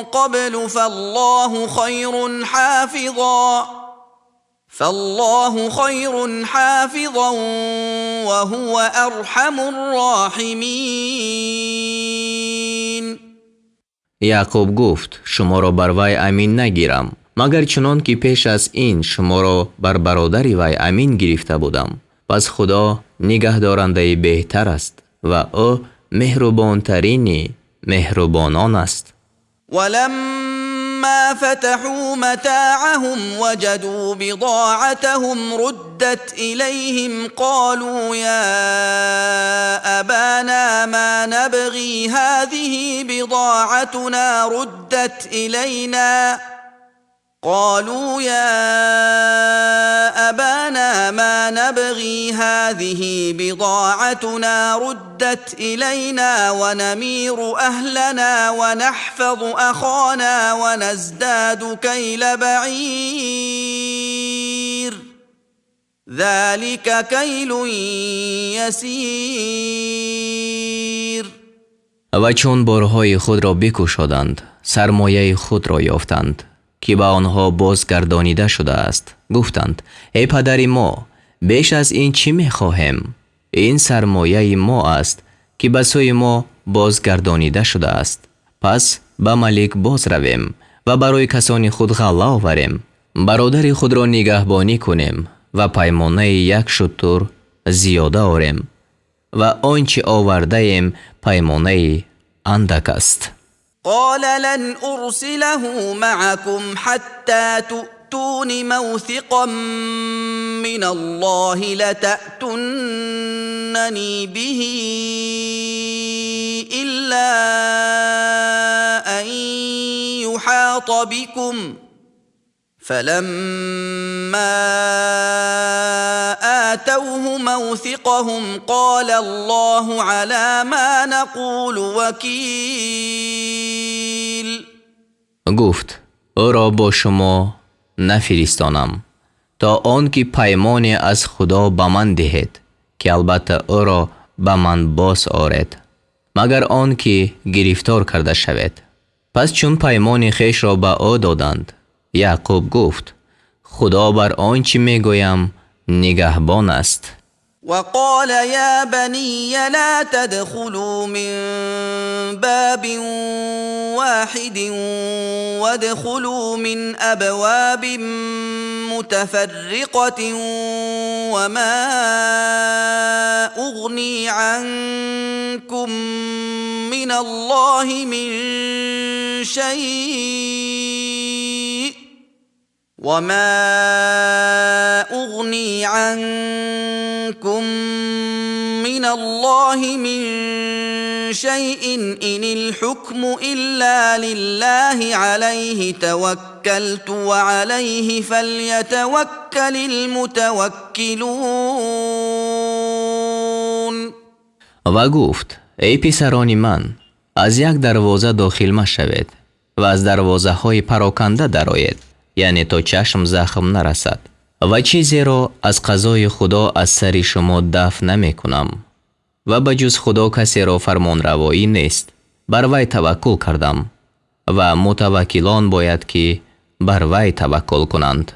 قبل فالله خير حافظا وهو أرحم الراحمين. Яъқуб гуфт: шуморо бар вай амин нагирам, магар чунон ки пеш аз ин шуморо бар бародари вай амин гирифта будам. Пас Худо нигаҳдорандаи беҳтар аст ва ӯ меҳрубонтарини меҳрубонон аст. ولما فتحوا متاعهم وجدوا بضاعتهم ردت إليهم قالوا يا أبانا ما نبغي هذه بضاعتنا ردت إلينا قالوا يا أبانا ما نبغي هذه بضاعتنا ردت إلينا ونمير أهلنا ونحفظ أخانا ونزداد كيل بعير ذلك كيل يسير. Ва чун борҳои худро бикушоданд, сармояи худро ёфтанд, ки ба онҳо бозгардонида шудааст. Гуфтанд: эй падари мо, беш аз ин чӣ мехоҳем? Ин сармояи мо аст, ки ба сӯи мо бозгардонида шудааст. Пас ба малик боз равем ва барои касони худ ғалла оварем, бародари худро нигаҳбонӣ кунем ва паймонаи як шутур зиёда орем. Ва он чӣ овардаем паймонаи андак аст. قال لن أرسله معكم حتى تؤتون موثقا من الله لتأتونني به إلا أن يحاط بكم فلما آتوه موثقهم قال الله على ما نقول وكيل. Гуфт: ӯро бо шумо нафиристонам, то он ки паймоне аз Худо ба ман диҳед, ки албатта ӯро ба ман боз оред, магар он ки гирифтор карда шавед. Пас чун паймони хешро ба ӯ доданд, Яъқуб гуфт: Худо бар он чӣ мегӯям нигаҳбон аст. وقال يا بني لا تدخلوا من باب واحد وادخلوا من أبواب متفرقة وما أغني عنكم من الله من شيء وما أغني عنكم من الله من شيء إن الحكم إلا لله عليه توكلت وعليه فليتوكل المتوكلون. Ва гуфт: эй писарони ман, аз як дарвоза дохил машавед ва аз дарвозаҳои пароканда дароед, яъне то чашм захм нарасад, ва чизеро аз қазои Худо аз сари шумо дафъ намекунам ва ба ҷуз Худо касеро фармонравоӣ нест. Бар вай таваккул кардам ва мутаваккилон бояд ки бар вай таваккул кунанд.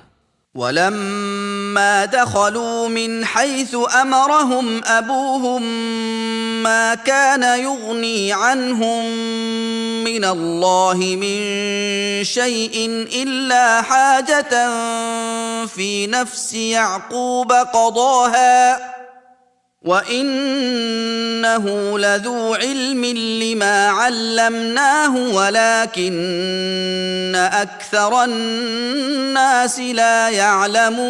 ولما دخلوا من حيث أمرهم أبوهم ما كان يغني عنهم من الله من شيء إلا حاجة في نفس يعقوب قضاها وإنه لذو علم لما علمناه ولكن أكثر الناس لا يعلمون.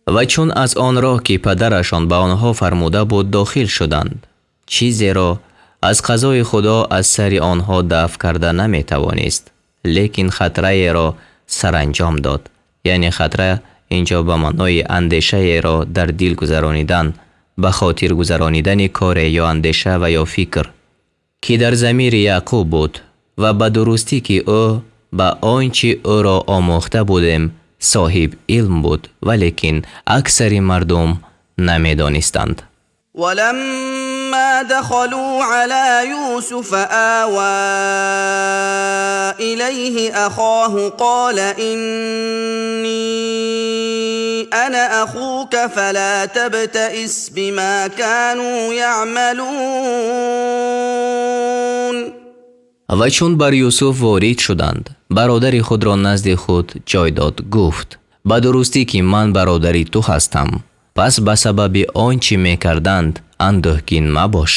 Ва чун аз он роҳ, ки падарашон ба онҳо фармуда буд, дохил шуданд, чизеро аз қазои Худо аз сари онҳо дафъ карда наметавонист, лекин хатраеро саранҷом дод. Яъне хатра инҷо ба маънои андешаеро дар дил гузаронидан, ба хотир гузаронидани коре ё андеша ва ё фикр, ки дар замири Яъқуб буд, ва ба дурустӣ ки ӯ ба он чӣ ӯро омӯхта будем соҳиб илм буд, валекин аксари мардум намедонистанд. ولما دخلوا على يوسف آوى إليه أخاه قال إني أنا أخوك فلا تبتئس بما كانوا يعملون. Ва чун бар Юсуф ворид шуданд, бародари худро назди худ ҷой дод, гуфт: ба дурустӣ ки ман бародари ту ҳастам, пас ба сабаби он чӣ мекарданд андӯҳгин мабош.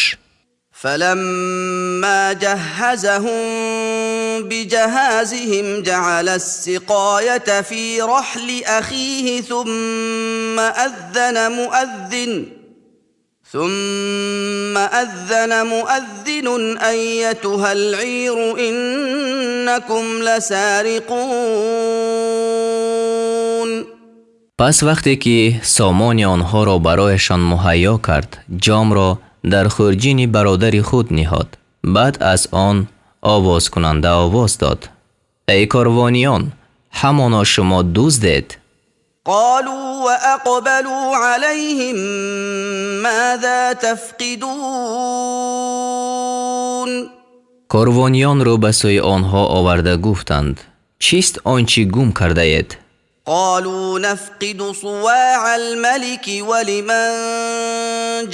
فلما جهزهم بجهازهم جعل السقاية في رحل أخيه ثم أذن أيتها العير إنكم لسارقون. Пас вақте ки сомони онҳоро барояшон муҳайё кард, ҷомро дар хурҷини бародари худ ниҳод. Баъд аз он овозкунанда овоз дод: эй корвониён, ҳамоно шумо дуздед. قالوا وأقبلوا عليهم ماذا تفقدون. Корвониён рӯ ба сӯи онҳо оварда гуфтанд: чист он чӣ гум кардаед? قالوا نفقد صواع الملك ولمن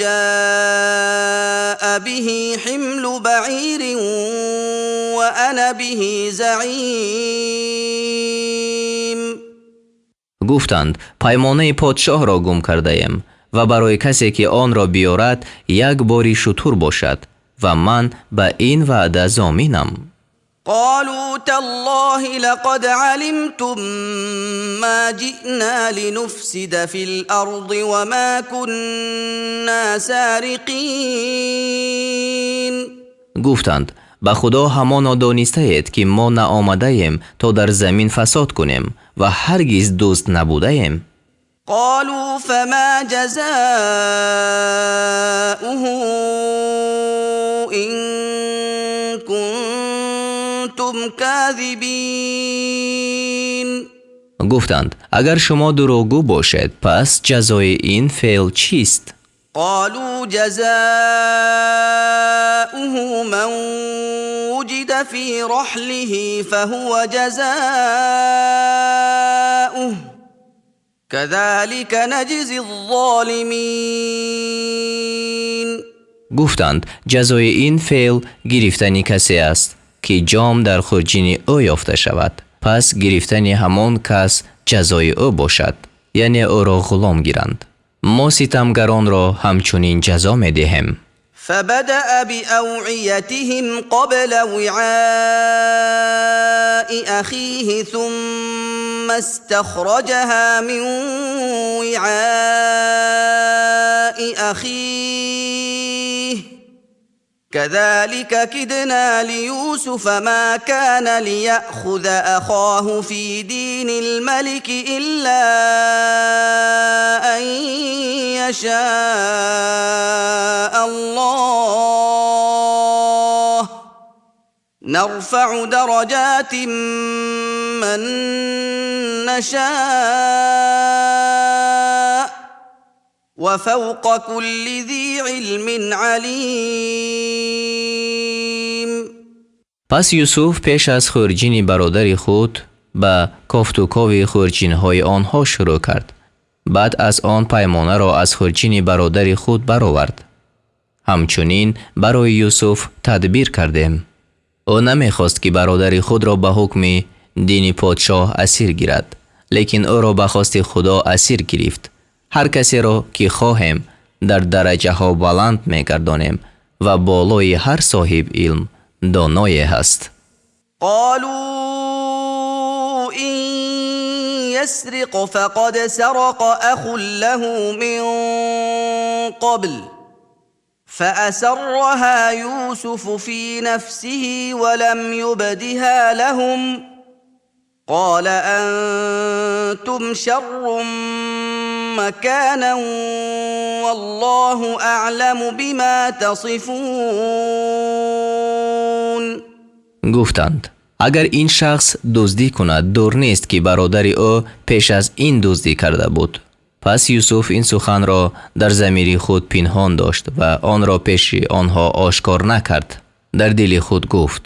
جاء به حمل بعير وأنا به زعيم. Гуфтанд: паймонаи подшоҳро гум кардаем. Ва барои касе ки онро биёрад як бори шутур бошад ва ман ба ин ваъда зоминам. Қолу таллоҳи лақад алимтум мо ҷиъно линуфсида фил арзи ва мо кунно сориқин. Гуфтанд: ба Худо, ҳамоно донистаед, ки мо наомадаем то дар замин фасод кунем ва ҳаргиз дузд набудаем. Қолу фамо ҷазоуҳу ин кунтум козибин. Гуфтанд: агар шумо дурӯғгӯ бошед, пас ҷазои ин феъл чист? Қолу ҷазоуҳу ман вуҷида фи раҳлиҳи фаҳува ҷазоуҳу казолика наҷзиз золимин. Гуфтанд: ҷазои ин феъл гирифтани касе аст, ки ҷом дар хурҷини ӯ ёфта шавад, пас гирифтани ҳамон кас ҷазои ӯ бошад, яъне ӯро ғулом гиранд. Мо ситамгаронро ҳамчунин ҷазо медиҳем. Фабадаъа биавъиятиҳим қабла виъои ахиҳи сумма истахраҷаҳо мин виъои ахиҳи казолика кидно лиюсуфа мо кона лияъхуза ахоҳу фи динил малики илло ан яшоа Аллоҳ нарфаъу дараҷотин ман нашоъ ва фавқа кулли зи илмин алим. Пас Юсуф пеш аз хурҷини бародари худ ба кофтукови хурҷинҳои онҳо шурӯъ кард. Баъд аз он паймонаро аз хурҷини бародари худ баровард. Ҳамчунин барои Юсуф тадбир кардем. Ӯ намехост, ки бародари худро ба ҳукми дини подшоҳ асир гирад, лекин ӯро ба хости Худо асир гирифт. Ҳар касеро ки хоҳем дар дараҷаҳо баланд мегардонем ва болои ҳар соҳиб илм доное ҳаст. Қолу ин ясриқ фақад сарақа ахун лаҳу мин қабл фаасарраҳо Юсуфу фи нафсиҳи ва лам юбдиҳо лаҳум қола антум шаррун маконан валлоҳу аъламу бимо тасифун. Гуфтанд: агар ин шахс дуздӣ кунад, дур нест, ки бародари ӯ пеш аз ин дуздӣ карда буд. Пас Юсуф ин суханро дар замири худ пинҳон дошт ва онро пеши онҳо ошкор накард. Дар дили худ гуфт: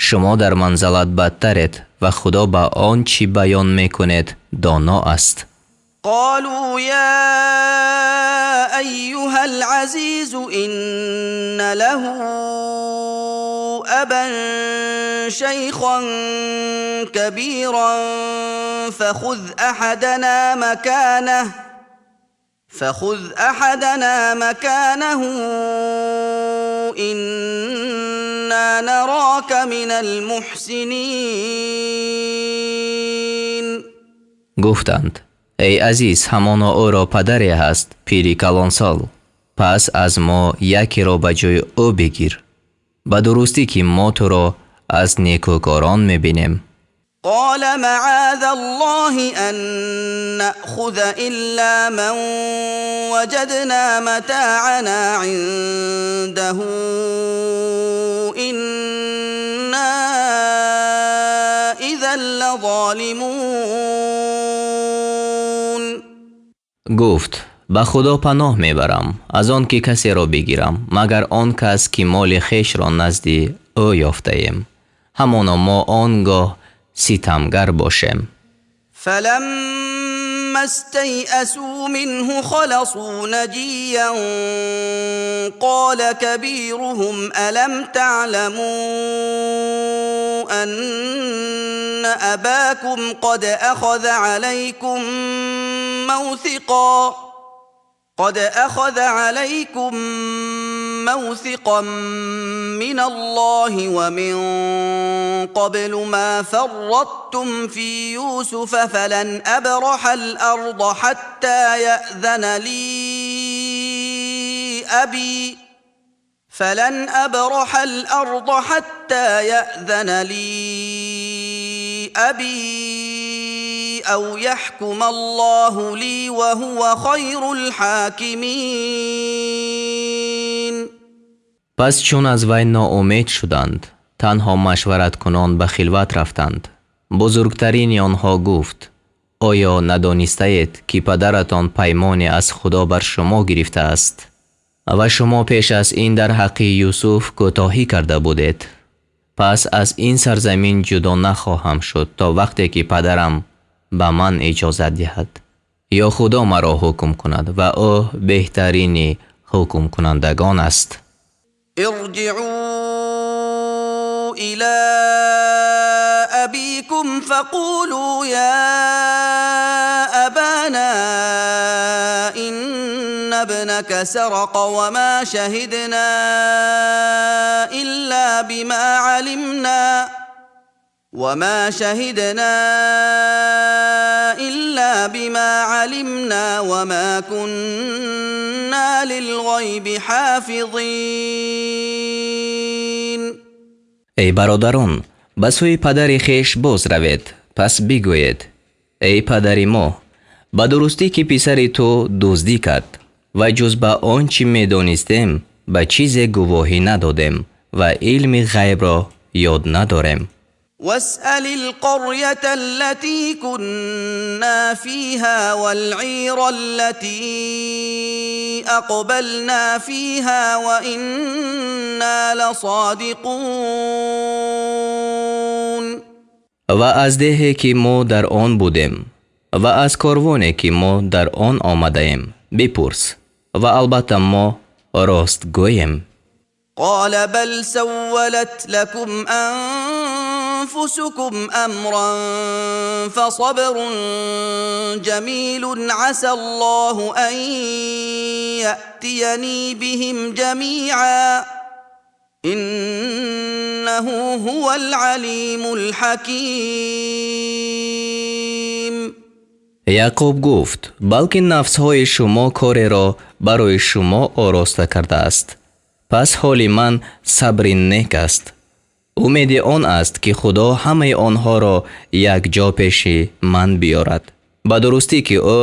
шумо дар манзалат бадтаред ва Худо ба он чӣ баён мекунед доно аст. Қолу ё айюҳал азизу инна лаҳу абан шайхан кабиран фахуз аҳадано маконаҳу инна нарока минал муҳсинин. Гуфтанд: эй азиз, ҳамоно ӯро падаре ҳаст, пири калонсол. Пас аз мо якеро ба ҷои ӯ бигир. Ба дурустӣ ки мо туро аз некӯкорон мебинем. Қола маъозаллоҳи ан наъхуза илло ман ваҷадно матоъано ъиндаҳу инно изан лазолимун. Гуфт: ба Худо паноҳ мебарам аз он ки касеро бигирам, магар он кас ки моли хешро назди ӯ ёфтаем. Ҳамоно мо он гоҳ ситамгар бошем. Фаламма стайасу минҳу халасу наҷиян қола кабируҳум алам таъламу анна абакум қад ахаза алайкум мавсиқан. قد أخذ عليكم موثقا من الله ومن قبل ما فرطتم في يوسف فلن أبرح الأرض حتى يأذن لي أبي فلن أبرح الأرض حتى يأذن لي أبي أو يحكم الله لي وهو خير الحاكمين. Пас чун аз вай ноумед шуданд, танҳо машвараткунон ба хилват рафтанд. Бузургтарини онҳо гуфт: оё надонистаед, ки падаратон паймоне аз Худо бар шумо гирифтааст ва шумо пеш аз ин дар ҳаққи Юсуф кӯтоҳӣ карда будед? Пас аз ин сарзамин ҷудо нахоҳам шуд, то вақте ки падарам ба ман иҷозат диҳад ё Худо маро ҳукм кунад, ва ӯ беҳтарини ҳукмкунандагон аст. ارجعوا إلى أبيكم فقولوا يا أبانا إن ابنك سرق وما شهدنا إلا بما علمنا وما شهدنا إلا بما علمنا وما كنا للغيب حافظين. Эй бародарон, ба сӯи падари хеш боз равед, пас бигӯед: эй падари мо, ба дурустӣ ки писари ту дуздӣ кард ва ҷуз ба он чӣ медонистем ба чизе гувоҳӣ надодем ва илми ғайбро ёд надорем. واسأل القرية التي كنا فيها والعير التي أقبلنا فيها وإنا لصادقون. Ва аз деҳе ки мо дар он будем ва аз корвоне ки мо дар он омадаем бипурс, ва албатта мо ростгӯем. قال بل سولت لكم أنفسكم أمرا فصبر جميل عسى الله أن يأتيني بهم جميعا إنه هو العليم الحكيم. Яъқуб гуфт: балки нафсҳои шумо кореро барои шумо ороста кардааст, пас ҳоли ман сабри нек аст. Умеди он аст, ки Худо ҳамаи онҳоро якҷо пеши ман биёрад. Ба дурустӣ ки ӯ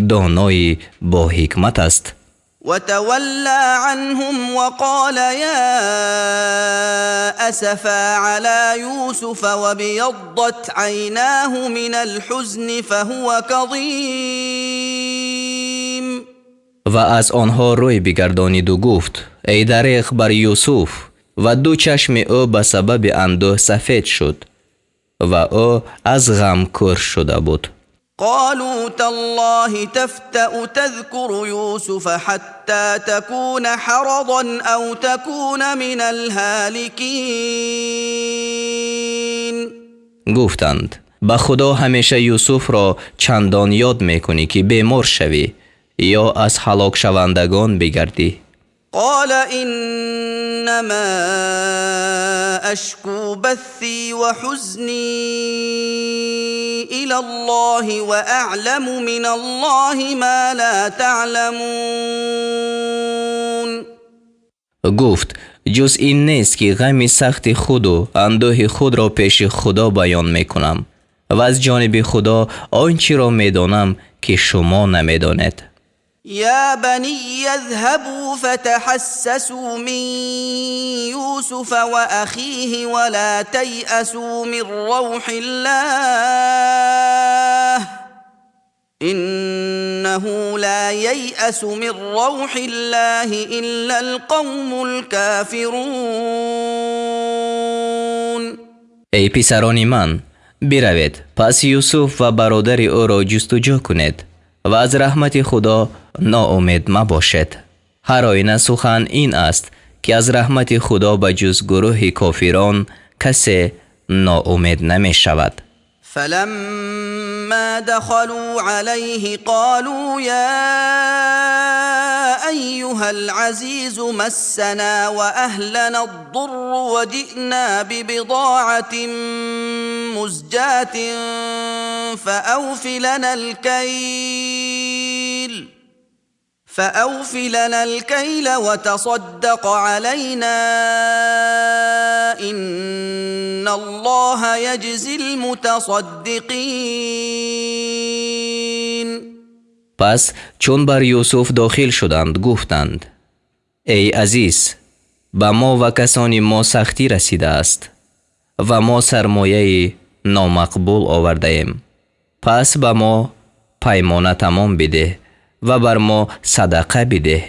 донои боҳикмат аст. وتولى عنهم وقال يا أسفا على يوسف وابيضت عيناه من الحزن فهو كظيم. Ва аз онҳо рӯй бигардониду гуфт: эй дареғ бар Юсуф! Ва ду чашми ӯ ба сабаби андӯҳ сафед шуд ва ӯ аз ғам кӯр шуда буд. قالوا تالله تفتأ تذكر يوسف حتى تكون حرضا أو تكون من الهالكين. Гуфтанд: ба Худо, ҳамеша Юсуфро чандон ёд мекунӣ, ки бемор шавӣ ё аз ҳалокшавандагон бигардӣ. قال إنما أشكو بثي وحزني إلى الله وأعلم من الله ما لا تعلمون. Гуфт: ҷуз ин нест, ки ғами сахти худу андӯҳи худро пеши Худо баён мекунам ва аз ҷониби Худо он чиро медонам, ки шумо намедонед. يا بني اذهبوا فتحسسوا من يوسف وأخيه ولا تيأسوا من روح الله إنه لا ييأس من روح الله إلا القوم الكافرون. Эй писарони ман, биравед, пас Юсуф ва бародари ӯро ҷустуҷӯ кунед ва аз раҳмати Худо ноумед мабошед. Ҳар оина сухан ин аст, ки аз раҳмати Худо ба ҷуз гурӯҳи кофирон касе ноумед намешавад. فلما دخلوا عليه قالوا يا أيها العزيز مسنا وأهلنا الضر وجئنا ببضاعة مزجاة فأوف لنا الكيل وتصدق علينا إن الله يجزي المتصدقين. Пас чун бар Юсуф дохил шуданд, гуфтанд: Эй азиз, ба мо ва касони мо сахтӣ расидааст ва мо сармояи номақбул овардаем. Пас ба мо паймона тамом бидеҳ ва бар мо садақа бидеҳ.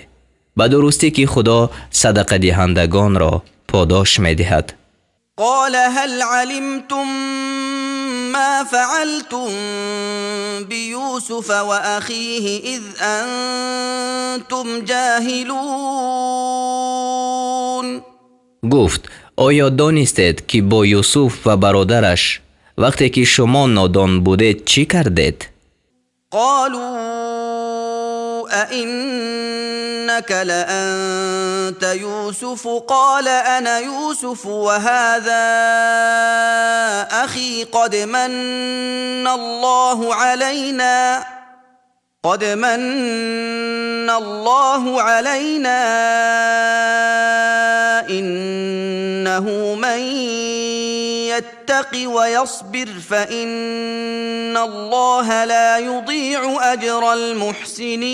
Ба дурустӣ ки Худо садақадиҳандагонро подош медиҳад. قال هل علمتم ما فعلتم بيوسف وأخيه إذ أنتم جاهلون؟ Гуфт: Оё донистед, ки бо Юсуф ва бародараш, вақте ки шумо нодон будед, чӣ кардед? قالوا أئنك لأنت يوسف؟ قال أنا يوسف وهذا أخي، قد من الله علينا، إنه من يتق ويصبر فإن الله لا يضيع أجر المحسنين.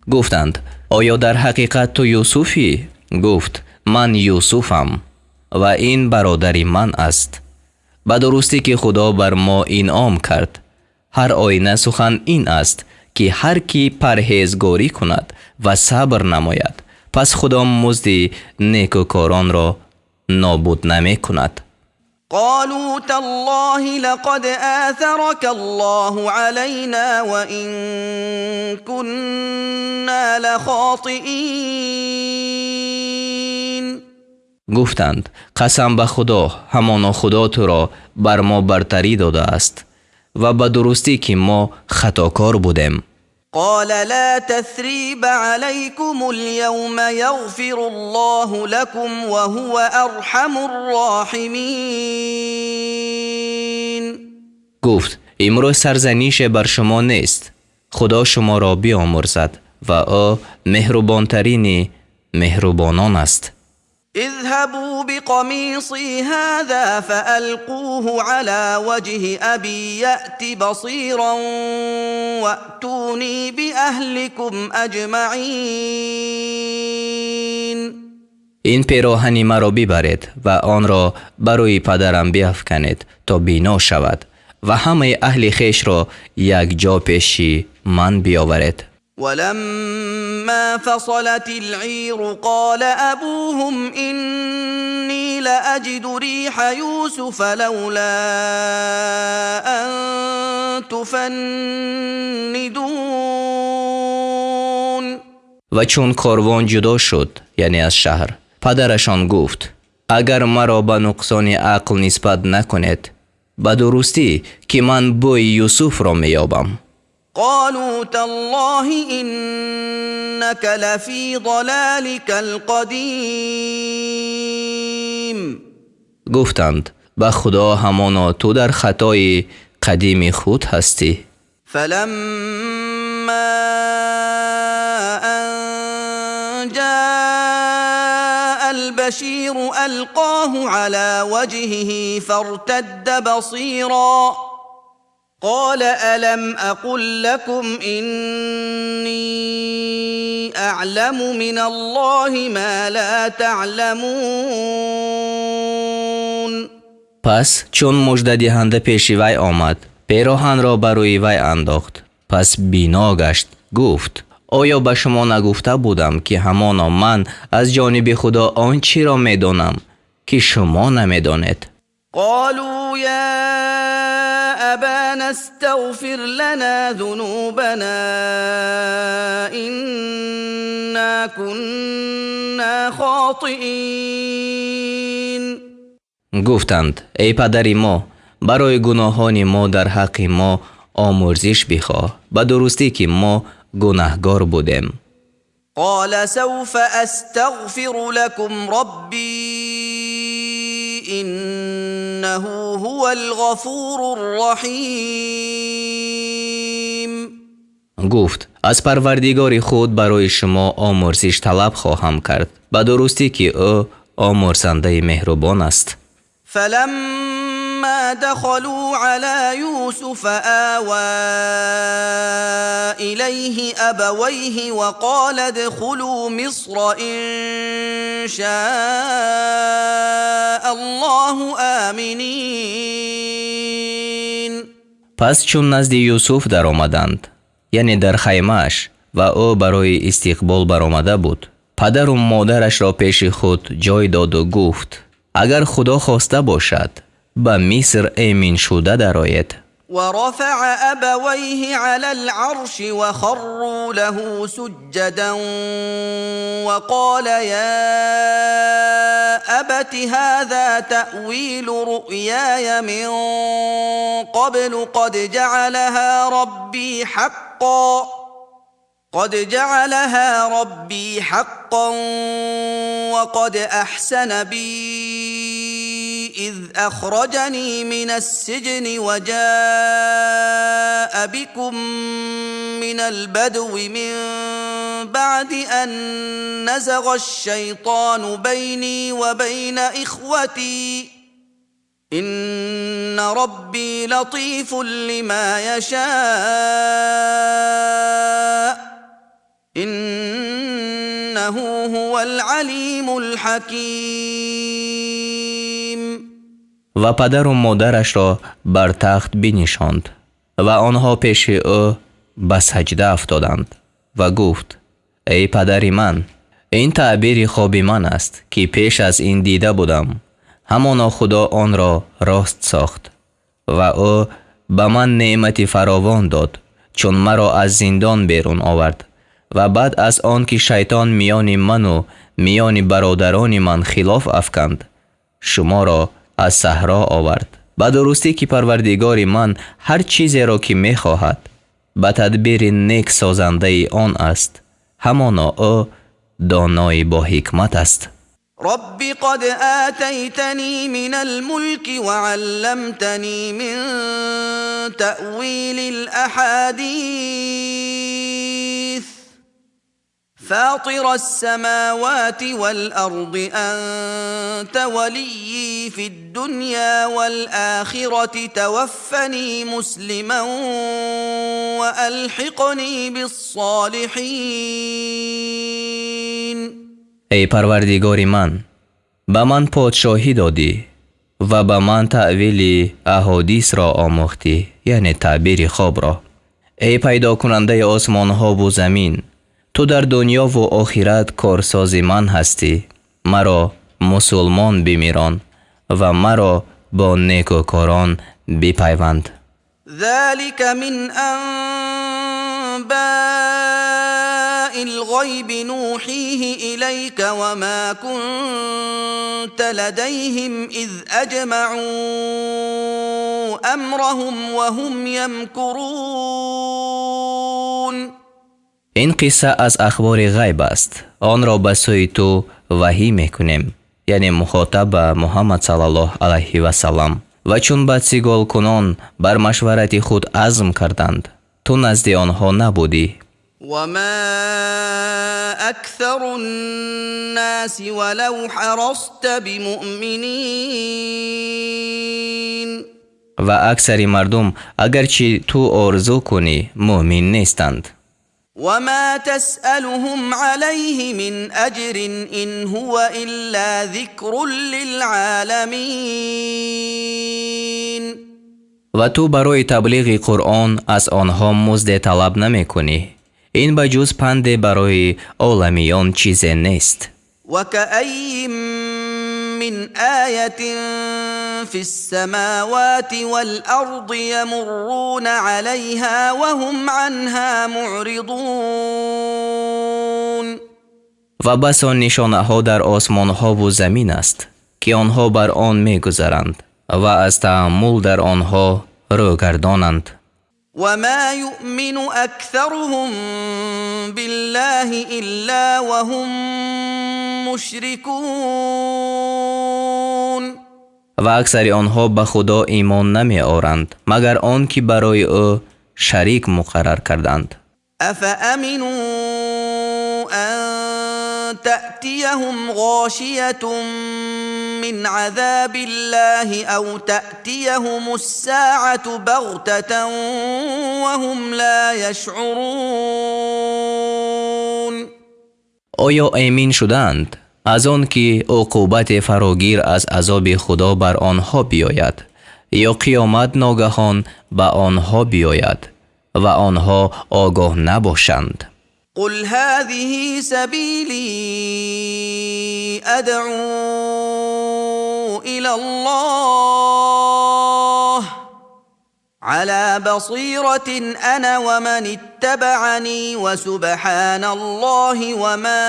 Гуфтанд: Оё дар ҳақиқат ту Юсуфӣ? Гуфт: Ман Юсуфам ва ин бародари ман аст. Ба дурустӣ ки Худо бар мо инъом кард. Ҳар оина сухан ин аст, ки ҳар кӣ парҳезгорӣ кунад ва сабр намояд, пас Худо музди некӯкоронро нобуд намекунад. قالوا تالله لقد آثرك الله علينا وإن كنا لخاطئين. Гуфтанд: Қасам ба Худо, ҳамоно Худо туро бар мо бартарӣ додааст ва ба дурустӣ ки мо хатокор будем. قال لا تثريب عليكم اليوم، يغفر الله لكم وهو أرحم الراحمين. Гуфт: Имрӯз сарзанише бар шумо нест. Худо шуморо биомӯрзад ва ӯ меҳрубонтарини меҳрубонон аст. اذهبوا بقميصي هذا فألقوه على وجه أبي يأت بصيرا وأتوني بأهلكم أجمعين. Ин пероҳани маро бибаред ва онро ба рӯи падарам биафканед, то бино шавад, ва ҳамаи аҳли хешро якҷо пеши ман биёваред. ولما فصلت العير قال أبوهم إني لأجد ريح يوسف لولا أن تفندون. Ва чун корвон ҷудо шуд, яъне аз шаҳр, падарашон гуфт: Агар маро ба нуқсони ақл нисбат накунед, ба дурустӣ ки ман бӯи Юсуфро меёбам. قالوا تالله إنك لفي ضلالك القديم. Гуфтанд: Ба Худо, ҳамоно ту дар хатои қадими худ ҳастӣ. فلما أن جاء البشير ألقاه على وجهه فارتد بصيرا، قال ألم أقل لكم إني أعلم من الله ما لا تعلمون. Пас чун муждадиҳанда пеши вай омад, пероҳанро ба рӯи вай андохт, пас бино гашт. Гуфт: Оё ба шумо нагуфта будам, ки ҳамоно ман аз ҷониби Худо он чиро медонам, ки шумо намедонед? قالوا يا أبانا استغفر لنا ذنوبنا إنا كنا خاطئين. Гуфтанд: Эй падари мо, барои гуноҳони мо дар ҳаққи мо омӯрзиш бихоҳ. Ба дурустӣ ки мо Гунаҳгор будем. قال سوف أستغفر لكم ربي إنه هو الغفور الرحيم. Гуфт: аз Парвардигори худ барои шумо омӯрзиш талаб хоҳам кард, ба дурустӣ ки ӯ омӯрзандаи меҳрубон аст. فلما دخلوا على يوسف آوى إليه أبويه وقال ادخلوا مصر إن شاء الله آمنين. Пас чун назди Юсуф даромаданд, яъне дар хаймааш, ва ӯ барои истиқбол баромада буд, падару модарашро пеши худ ҷой доду гуфт: агар Худо хоста бошад, ба Миср эминшуда дароед. ورفع أبويه على العرش وخروا له سجدا وقال يا أبت هذا تأويل رؤياي من قبل قد جعلها ربي حقا وقد أحسن بي إذ أخرجني من السجن وجاء بكم من البدو من بعد أن نزغ الشيطان بيني وبين إخوتي إن ربي لطيف لما يشاء إنه هو العليم الحكيم. Ва падару модарашро бар тахт бинишонд ва онҳо пеши ӯ ба саҷда афтоданд ва гуфт: эй падари ман, ин таъбири хоби ман аст, ки пеш аз ин дида будам. Ҳамоно Худо онро рост сохт ва ӯ ба ман неъмати фаровон дод, чун маро аз зиндон берун овард ва баъд аз он ки шайтон миёни ману миёни бародарони ман хилоф афканд, шуморо аз саҳро овард. Ба дурустӣ ки Парвардигори ман ҳар чизеро ки мехоҳад, ба тадбири нек созандаи он аст. Ҳамоно ӯ донои бо ҳикмат аст. رب قد آتيتني من الملك وعلمتني من تأويل الأحاديث فاطر السماوات والأرض أنت وليي في الدنيا والآخرة توفني مسلما وألحقني بالصالحين. Эй Парвардигори ман, ба ман подшоҳӣ додӣ ва ба ман таъвили аҳодисро омӯхтӣ, яъне таъбири хобро. Эй пайдокунандаи осмонҳову замин, ту дар дунёву охират корсози ман ҳастӣ. Маро мусулмон бимирон ва маро бо некӯкорон бипайванд. ذلك من أنباء الغيب نوحيه إليك وما كنت لديهم إذ أجمعوا أمرهم وهم يمكرون. Ин қисса аз ахбори ғайб аст, онро ба сӯи ту ваҳӣ мекунем, яъне мухотаб ба Муҳаммад саллаллоҳ алайҳи васаллам. Ва чун бадсиголкунон бар машварати худ азм карданд, ту назди онҳо набудӣ. وما أكثر الناس ولو حرصت بمؤمنين. Ва аксари мардум, агарчи ту орзу кунӣ, мӯъмин нестанд. وما تسألهم عليه من أجر إن هو إلا ذكر للعالمين. Ва ту барои таблиғи Қуръон аз онҳо музде талаб намекунӣ. Ин ба ҷуз панде барои оламиён чизе нест. وكأي من آية في السماوات والأرض يمرون عليها وهم عنها معرضون. Ва басо нишонаҳо дар осмонҳову замин аст, ки онҳо бар он мегузаранд ва аз тааммул дар онҳо рӯгардонанд. وما يؤمن أكثرهم بالله إلا وهم مشركون. Ва аксари онҳо ба Худо имон намеоранд, магар он ки барои ӯ шарик муқаррар карданд. أفأمنوا أن تأتيهم غاشية من عذاب الله أو تأتيهم الساعة بغتة وهم لا يشعرون. Оё эмин шуданд аз он ки уқубати фарогир аз азоби Худо бар онҳо биёяд ё қиёмат ногаҳон ба онҳо биёяд ва онҳо огоҳ набошанд? قل هذه سبيلي أدعو إلى الله على بصيرة أنا ومن اتبعني وسبحان الله وما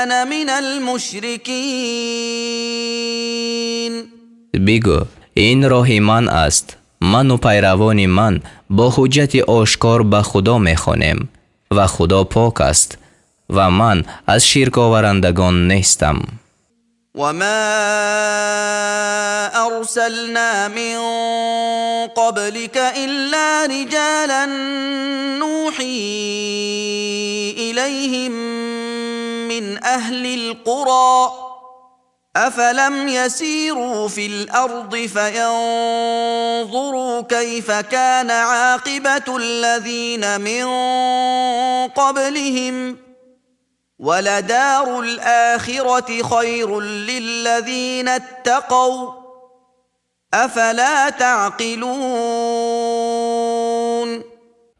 أنا من المشركين. Бигӯ: ин роҳи ман аст, ману пайравони ман бо ҳуҷҷати ошкор ба Худо мехонем, ва Худо пок аст, ва ман аз ширковарандагон нестам. وما أرسلنا من قبلك إلا رجالا نوحي إليهم من أهل القرى أفلم يسيروا في الأرض فينظروا كيف كان عاقبة الذين من قبلهم ولدار الآخرة خير للذين اتقوا أفلا تعقلون.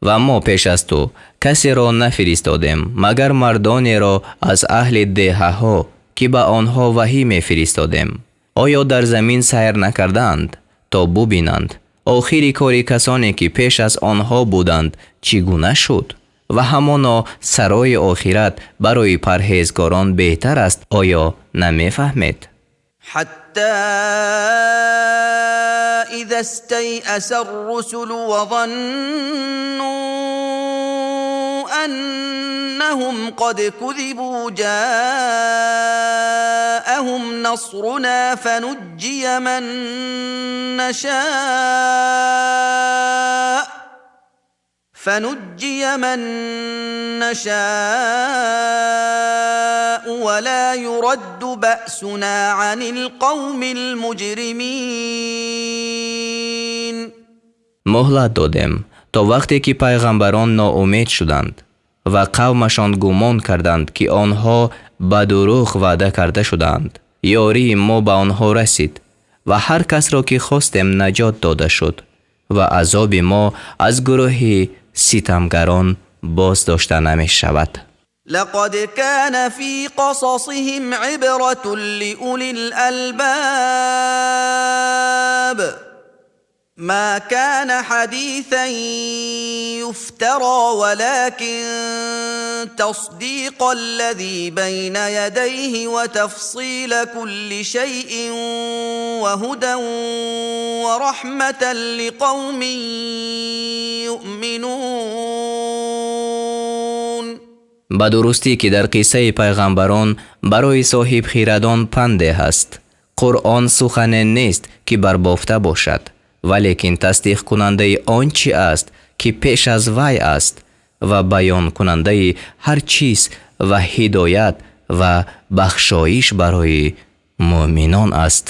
Ва мо пеш аз ту касеро нафиристодем, магар мардонеро аз аҳли деҳаҳо, ки ба онҳо ваҳӣ мефиристодем. Оё дар замин сайр накардаанд, то бубинанд, охири кори касоне ки пеш аз онҳо буданд, чӣ гуна шуд? Ва ҳамоно сарои охират барои парҳезгорон беҳтар аст. Оё намефаҳмед? حتى إذا استيأس الرسل وظنوا أنهم قد كذبوا جاءهم نصرنا فنجي من نشاء ولا يرد بأسنا عن القوم المجرمين. Муҳлат додем то вақте ки пайғамбарон ноумед шуданд ва қавмашон гумон карданд, ки онҳо ба дурӯғ ваъда карда шудаанд. Ёрии мо ба онҳо расид ва ҳар касро ки хостем наҷот дода шуд ва азоби мо аз гурӯҳи ситамгарон боз дошта намешавад. لقد كان في قصصهم عبرة لأولي الألباب ما كان حديثا يفترى ولكن تصديق الذي بين يديه وتفصيل كل شيء وهدى ورحمة لقوم يؤمنون. Ба дурустӣ ки дар қиссаи пайғамбарон барои соҳибхирадон панде ҳаст. Қуръон сухане нест, ки барбофта бошад, валекин тасдиқкунандаи он чӣ аст, ки пеш аз вай аст, ва баёнкунандаи ҳар чиз ва ҳидоят ва бахшоиш барои муъминон аст.